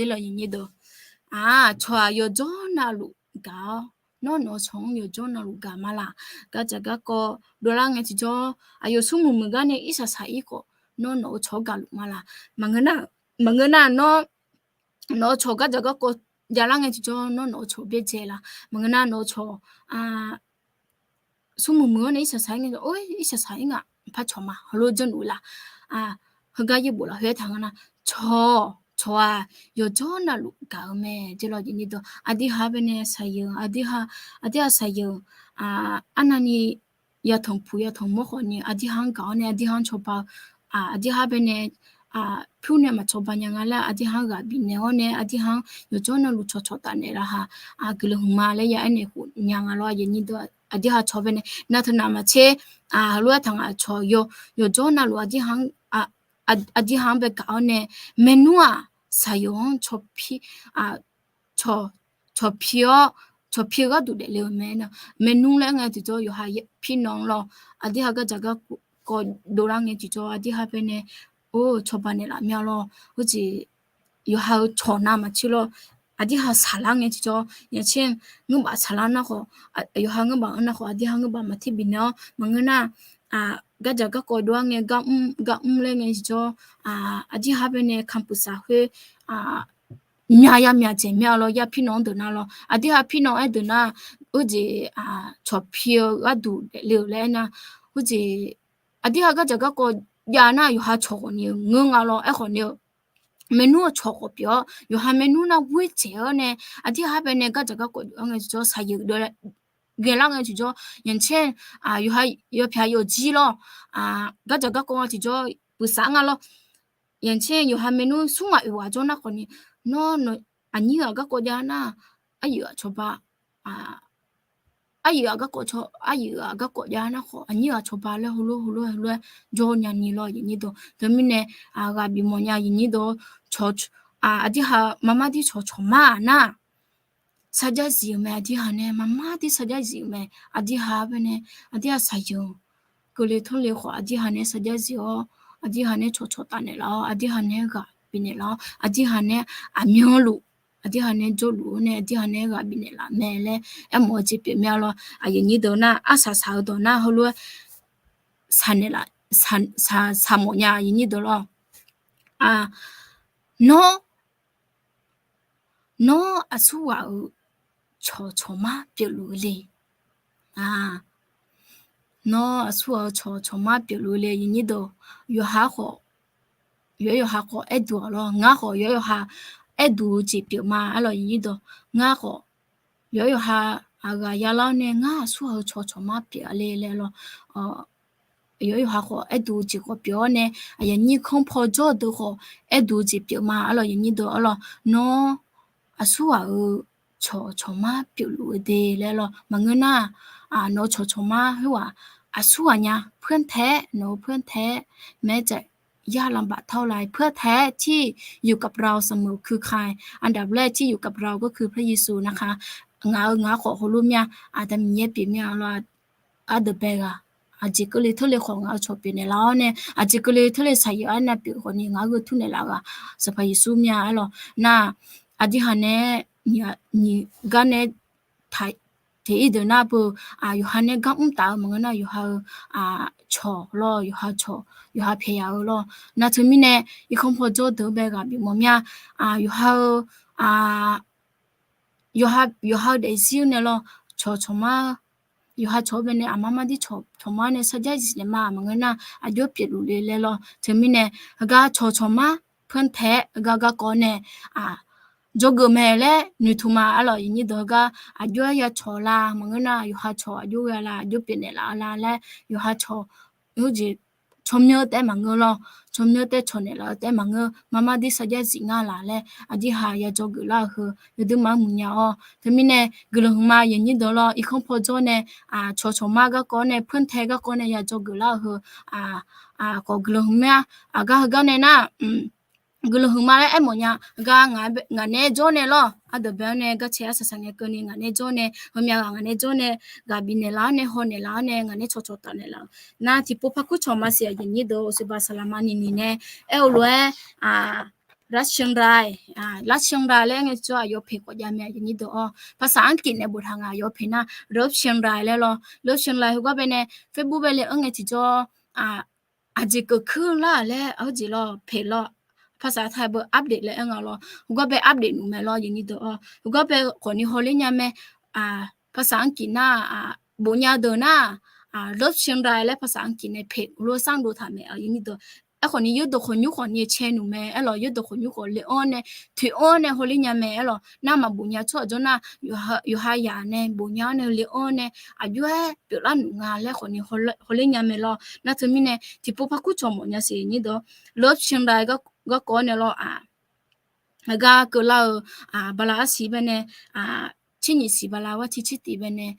Aq, cawq-aq yawqjawr navluf gaq-awr, nawr nawq-eu cawq-anr yawqjawr navluf gaq ma laf. Gardzaq garkawv dovlar ngae tiqjawr, aqyawf smrmuiq muiq gar nae irsaq saq-ir khawf, nawr nawq-eu cawq-anr gaqluf ma laf. Maqngeur nar, nawr nawq-eu cawq gardzaq garkawv javlar ngae tiqjawr, nawr nawq-eu cawq byaerdzae laf. Maqngeur nar nawq-eu cawq smrmuiq muiq-awr nae irsaq saq-ir ngae, or irsaq saq-ir ngaq par cawq ma heulof janrluf laf. Heugar yaerbof lafkhoer aertaq nga nar, cawq, cawq-aq yawqjawr navluf gaq-eu mae. Aqdirha baenae saqyeuq, aqdirha saqyeuq, arnavni yatanq puq yatanq mawr khawf ni aqdirha-anr gaq-awr nae aqdirha-anr cawba-eu, aqdirha baenae pyur nae maqcawba nya nga laer aqdirha-anr ghaq bifnaeq-awr nae aqdirha-anr yawqjawr navluf cawqcawq tafnaeq laf ha, guiqlanq hmq ma laer ya aernaeq khof nya nga lawr. Aqdirha cawq baenae nav teunav maqtser, heulof aertaq nga cawq, yawqjawr navluf aqdirha-anr, aqdirha-anr bae gaq-awr nae maernmr-aq saqyeuq-anr cawq, cawq pi-awr, cawq pi-eu gharduq daefle-euq mae. Maernmr laer ngae tiqjawr yawqha pirnan lawr. Aqdirha gardzaq garkawv dovlar ngae tiqjawr aqdirha baenae or cawba naeqlaf mya lawr. Khoerjeq yawqha-eu cawq nav maqtser lawr. Aqdirha saqlar ngae tiqjawr yaqtser ngeurbav saqlar nar khawf, yawqha ngeurbav-anr nar khawf aqdirha ngeurbav maqter bifnaeq-awr maqngeur nar, gardzaq garkawv dovlar ngae gar mr laer ngae tiqjawr, aqdirha baenae kanpuq saq khoer mya ya myaq dzaeq mya lawr. Ya pirnan-anr deuq nar lawr. Aqdirha pirnan-anr aer deuq nar, khoerjeq cawq pi-eu gharduq daefle-euq laer aernar, khoerjeq aqdirha gardzaq garkawv jav nar yawqha cawq khawf ni-eu ngeur nga lawr. Aerkhawf ni-eu maernmr-eu cawq khawf pyeuf-awr yawqha maernmr nar ghoer dzaeq-awr nae aqdirha baenae gardzaq garkawv dovlar ngae tiqjawr saqyeuq dov ghaelar ngae tiqjawr yaqtser yawqha yawpyaq yawjir lawr. Gardzaq garkawv nga tiqjawr puiqsaq nga lawr. Yaqtser yawqha maernmr smr ghaq oeq ghaq jawr nar khawf ni, nawr aqnyir ghaq garkawv jav nar, aryuif ghaq cawba, aryuif ghaq garkawv, aryuif ghaq garkawv jav nar khawf aqnyir ghaq cawba laer heulof heulof heulof-aer jawr nya ni lawr yaqnyir deuq. Teumirnae ghaq bifmawf nya yaqnyir deuq. Aqdirha maqmar dir cawqcawq mar-aq nar sarjax zif-euq mae. Aqdirha nae maqmar dir sarjax zif-euq mae. Aqdirha baenae aqdirha saqyeuq keuvle teurle khawf aqdirha nae sarjax zif-awr, aqdirha nae cawqcawq tafnaeq laf-awr, aqdirha nae ghaq bifnaeq laf-awr, aqdirha nae aqmyanluf, aqdirha nae jawrluf-awr nae aqdirha nae ghaq bifnaeq laf mae laer aermawf-eu jeq pyeuf mya lawr. Aqyuif aqnyir deuq nar arsaq saq-eu dawq nar heulof-aer saqnaeq laf, saqmawf nya aqyuif aqnyir deuq lawr. Nawr nawr aqsurghaq-euq cawqcawq mar pyeufluf-eu le. Nawr aqsurghaq-euq cawqcawq mar pyeufluf-eu le yaqnyir deuq. Yawqha khawf, yawqha yawqha khawf aerduq-awq lawr. Ngar khawf yawqha yawqha aerduq-eu jeq pyeuf ma arlawq yaqnyir deuq. Ngar khawf yawqha yawqha aqghaq yalar-awr nae ngar aqsurghaq-euq cawqcawq mar pyeuf-a le laer lawr. Yawqha yawqha khawf aerduq-eu jeq khawf pyeuf-awr nae, aqyuif aqnyir kanr paw jawr-eu deuq khawf aerduq-eu jeq pyeuf ma arlawq yaqnyir deuq arlawq. Nawr aqsurghaq-euq cawqcawq mar pyeufluf-eu de laer lawr. Maqngeur nar, nawq-eu cawqcawq mar khoerghaq aqsurghaq nya, เพื่อนแท้, nawq-eu เพื่อนแท้ แม้จะยากลำบากเท่าไร เพื่อนแท้ที่อยู่กับเราเสมอคือใคร อันดับแรกที่อยู่กับเราก็คือพระเยซูนะคะ. Ngaq-euq ngaq-anr khawf heulof mya, Aqda Miqyaer pyeuf mya lawr. Aqdui bae ghaq, aqjeq keuvle teurle khawf ngaq-euq cawq pyeufnaeq laf-awr nae, aqjeq keuvle teurle saqyeuq arnav pyeuf khawf ni ngaq-anr gheu turnaeq laf-eu ghaq Sanqpaq Yeqsur mya arlawq. Nar, aqdirhaq nae nyiq gar nae taq teq ir deuq nar beu, yawqha nae gar mr taf-eu maqngeur nar, yawqha-eu cawq lawr, yawqha cawq, yawqha pyaeq yaf-eu lawr. Nar teumirnae irkanr paw jawr deuq-anr bae ghaq bif mawf mir-a. Yawqha-eu, yawqha, yawqha-eu daefzir-eu nae lawr, cawq cawqmar, yawqha cawq-anr bae nae aqmar mar dir cawq cawqmar nae sarjax zif naeq ma maqngeur nar, aqjox pyeufluf le laer lawr. Teumirnae heugar cawq cawqmar pantae-aer heugar garkawv nae jawrgeuf mae laer noeqtmq ma. Arlawq, aqnyir deuq heugar aqjox-aer ya cawq la maqngeur nar, yawqha cawq aqjox ghae la, aqjox pyeufnaeq laf-eu la laer, yawqha cawq, heujeq tsawrmyanr taef-aer maqngeur lawr. Tsawrmyanr taef-aer cawq naeqlaf-eu taef-aer maqngeur, mar mar dir sarjax zif ngar laf laer aqdirhaq ya dzawgeuf lar-eu heu yawduirma-anr muiqnya-awr. Teumirnae guiqlanq hmq ma, aqnyir deuq lawr, irkanr paw jawr nae cawq cawqmar garkawv nae pantae garkawv nae ya dzawgeuf lar-eu heu khawf guiqlanq hmq ma. Aqgar heugar nae nar, guiqlanq hmq ma laer aermawf nya. Gar ngaq nae jawr nae lawr, ardawq bae-awr nae garcae arsaq saq ngae keuvni ngaq nae jawr nae, heumyav ghaq ngaq nae jawr nae, ghaq bifnaeq laf-awr nae, hawnaeq laf-awr nae, ngaq nae cawq cawq taf naeq laf-eu nar, tiqpov par kur cawq ma siq, aqyuif aqnyir deuq, oqseuq baq saqlaq ma niqniq nae aer-eu lof-aer, รัชเชียงราย รัชเชียงราย laer ngae tsawr aqyawf peq khawf jav mae, aqyuif aqnyir deuq-awr. ภาษาอังกฤษ nae boftaq nga, aqyawf peq nar เลิฟเชียงราย laer lawr. เลิฟเชียงราย heugar bae nae Facebook bae le-anr ngae tiqjawr aqjeq keuv kuir lar laer, heujeq lawr peq lawr, ภาษาไทย beu update laer aer nga lawr. Heugar bae update nmr mae lawr, aqyuif aqnyir deuq-awr. Heugar bae khawfni hawler nya mae. ภาษาอังกฤษ nar, bofnya deuq nar, เลิฟเชียงราย laer ภาษาอังกฤษ nae peq lof sanr dov taq mae, aqyuif aqnyir deuq. Aerkhawfni yawrdawq khawqnymr khawfni cae nmr mae. Aerlawq, yawrdawq khawqnymr khawf le-anr nae, toeq-anr nae hawler nya mae. Aerlawq, nar maqbofnya tsawrhaq jawr nar, yawqha yaq nae bofnya-anr nae le-anr nae, aqjox-aer pyeuflar nmr nga laer khawfni hawler nya mae lawr. Nar teumirnae tiqpov par kur cawq mawf nya siq, aqnyir deuq-awr. เลิฟเชียงราย garkawv nae lawr, aqgar keuvlar-eu bala arsiq bae nae, tser nyiq siq bala war tir tser tif bae nae,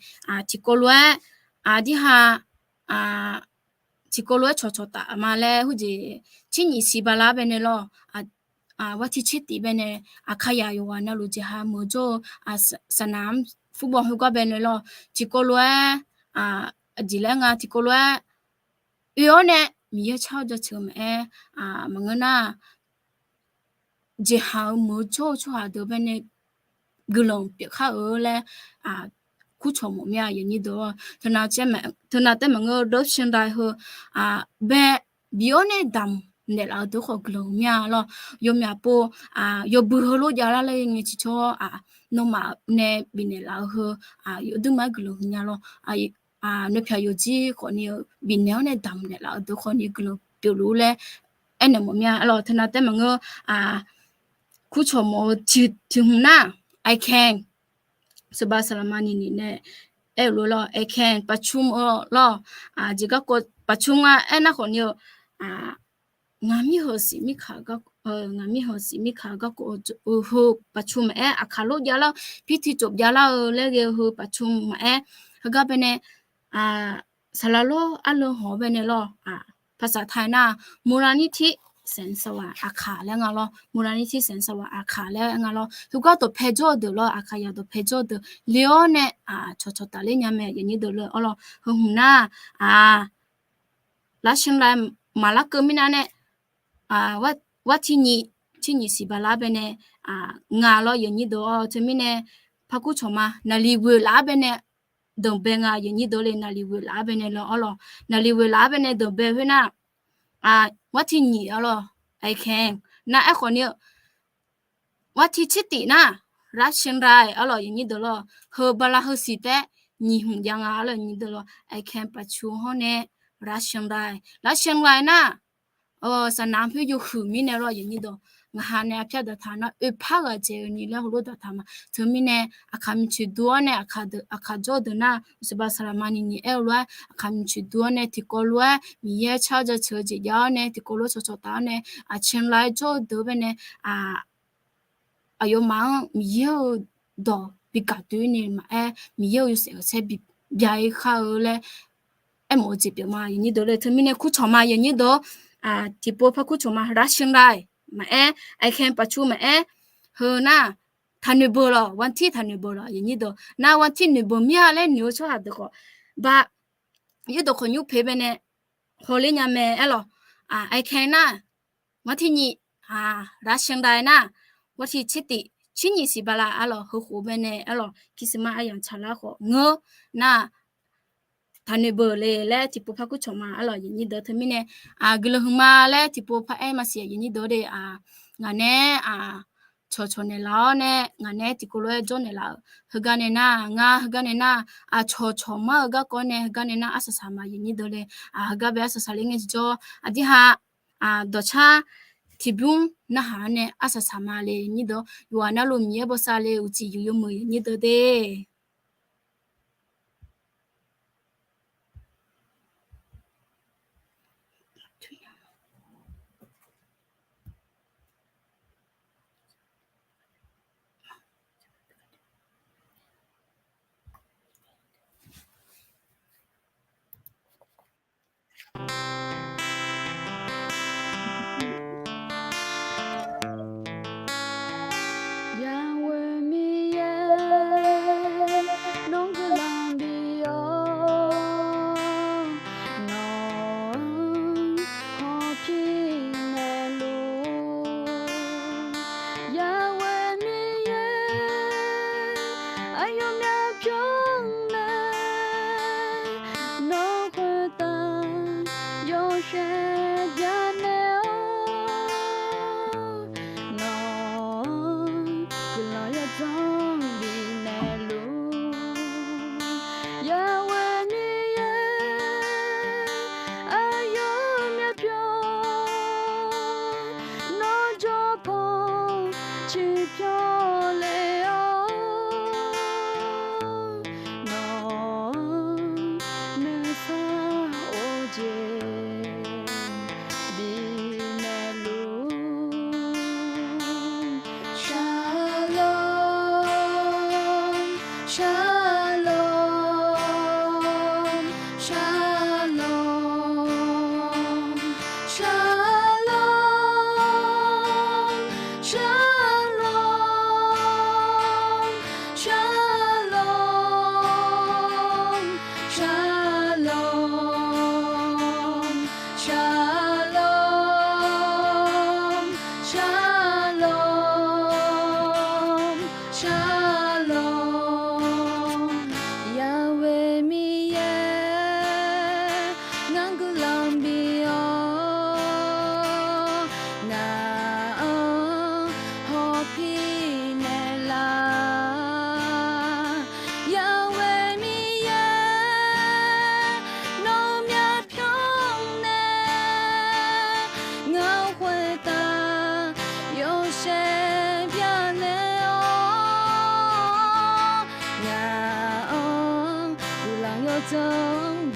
tiqkawv lof-aer, aqdirhaq, tiqkawv lof-aer cawq cawq taf ma laer heujeq, tser nyiq siq bala bae nae lawr, war tir tser tif bae nae, Aqkaqyaq yawqghaq navluf jeqha meuq jawr-eu, สนามฟุตบอล heugar bae nae lawr, tiqkawv lof-aer, aqjeq laer nga, tiqkawv lof-aer oe-awr nae Miqyaer car-awr jaceuq-eu maqaer, maqngeur nar, jeqhaq-eu meuq-eu jawr-eu tsawrhaq deuq bae nae guiqlanq pyeuf kar-eu laer, kurcawq mawf mir-a, aqyuif aqnyir deuq-awr. Teunav taef maqngeur, เลิฟเชียงราย heu, bae bi-awr nae damq naeqlaf-eu deuq khawf guiqlanq mir-a lawr. Yawmyaq pov, yawbui heulof javlar laer ngae tiqcawr, nawmaf nae bifnaeq laf-eu heu, yawduirma-aer guiqlanq huiqnya lawr. Noeqpyaq yawqjir khawfni-eu bifnaeq-awr nae damq naeqlaf-eu deuq khawfni guiqlanq pyeufluf laer aernaeq mawf mir-a lawr. Teunav taef maqngeur, kurcawq mawf-eu tiq hmq nar, I can, สภาสามัญ niqniq nae aer-eu lof lawr, I can ประชุม lawr, jeq garkawv ประชุม nga aernar khawfni-eu, ngaq mirkhanq siq mirkaq, ngaq mirkhanq siq mirkaq-eu garkawv-eu heu ประชุม maqaer, aqkaq lof javlar-eu, pirti tsof javlar-eu laer ghae-eu heu ประชุม maqaer, heugar bae nae saqlaq lor arleu hawq-awr bae nae lawr, ภาษาไทย nar, มูลนิธิแสงสว่างอาคา laer nga lawr, มูลนิธิแสงสว่างอาคา laer nga lawr. Heugar dawqpae jawr-eu deuq lawr, Aqkaqyaq dawqpae jawr-eu deuq le-awr nae cawqcawq tafler nya mae, aqyuif aqnyir deuq le-awr lawr. Heu hmq nar, รัฐเชียงราย maqlar keuv mirnae nae, war tir nyiq, tir nyiq siq bala bae nae nga lawr, aqyuif aqnyir deuq-awr. Teumirnae par kurcawq ma, naqliq ghoeq laf-awr bae nae danqbae nga, aqyuif aqnyir deuq le, naqliq ghoeq laf-awr bae nae lawr, awr lawr, naqliq ghoeq laf-awr bae nae danqbae khoer nar, war tir nyiq-awr lawr, I can, nar aerkhawfni-eu war tir tser tif nar, รัฐเชียงราย awr lawr, aqyuif aqnyir deuq lawr. Heu bala heu siq taef-aer nyiq hmq jav nga, awr lawr, aqyuif aqnyir deuq lawr, I can ประชุม hawr nae รัฐเชียงราย nar, saqnaq-anr pyur yawhuiq mirnae lawr, aqyuif aqnyir deuq. Ngaqha nae arpyar daqtaq nar, oeqpar ghaq dzaeq-eu ni laer heulof daqtaq ma. Teumirnae aqkaq miqcoeq dur-awr nae, aqkaq jawr-eu deuq nar, สภาสามัญ niqniq aer-eu lof-aer, aqkaq miqcoeq dur-awr nae tiqkawv lof-aer Miqyaer car-awr jaceuq-eu jeq jav-awr nae, tiqkawv lof-aer cawqcawq taf-awr nae, เชียงราย jawr-eu deuq bae nae, aqyawfmaf-anr Miqyaer-euq dawq bi gaqdoe-ir ni maqaer, Miqyaer-euq yawshaef khanqsaer bi bya-ir khar-eu laer aermawf-eu jeq pyeuf ma, aqyuif aqnyir deuq le. Teumirnae kurcawq ma, aqyuif aqnyir deuq, tiqpov par kurcawq ma, รัฐเชียงราย maqaer, I can ประชุม maqaer, heu nar, taqnoeq beuq lawq, war tir taqnoeq beuq lawq, aqyuif aqnyir deuq. Nar war tir noeq beuq mir-a laer noeq-eu tsawrhaq deuq khawf, ba, yawrdawq khawqnymr pyeuf bae nae hawler nya mae, aer lawq, I can nar, war tir nyiq, รัฐเชียงราย nar, war tir tser tif tser nyiq siq bala arlawq, heukhof baenae arlawq, Christmas aryamq tsaqlar khawf ngeur nar-aq, taqnoeq beuq le laer tiqpov par kurcawq ma arlawq, aqyuif nyir deuq. Teumirnae, guiqlanq huiqma laer tiqpov par aer maqsiq, aqyuif nyir deuq de. Ngaq nae-aq, cawqcawq naeqlaf-awr nae, ngaq nae tiqkawv lof-aer jawr naeqlaf-euq heugar nae nar, ngar heugar nae nar, aqcawq cawq mar-eu garkawv nae heugar nae nar arsaq saq ma, aqyuif nyir deuq le. Heugar bae arsaq saq le ngae jawr, aqdirhaq dawqcar tiqbymr narhaq-anr nae arsaq saq ma le, nyir deuq. Yawqghaq navluf Miqyaer bawsav le, uqcif yuf yawmuiq, aqyuif nyir deuq de. Yahweh Miqyaer, nawr guiqlanq bif-awr, nawq-anr hawpir naeqluf. Yahweh Miqyaer, aqyawf myavpyawr mae, nawr khoertav yawshaef byanaeq-awr, nawq-anr guiqlanq yawdzanr bifnaeq luf. Yahweh Miqyaer, aqyawf myavpyawr, nawr jawr paw ciqpyawr le-awr, nawq-anr nuisar of jeq bifnaeq luf. Shalom, shalom, shalom, shalom, shalom, shalom, shalom, shalom, shalom, shalom. Yahweh Miqyaer, ngar guiqlanq bif-awr, ngaq-anr hawpir naeqlaf. Yahweh Miqyaer, nawr myavpyawr nae, ngaq-anr khoertav yawshaef byanaeq-awr, ngaq-anr guiqlanq yawdzanr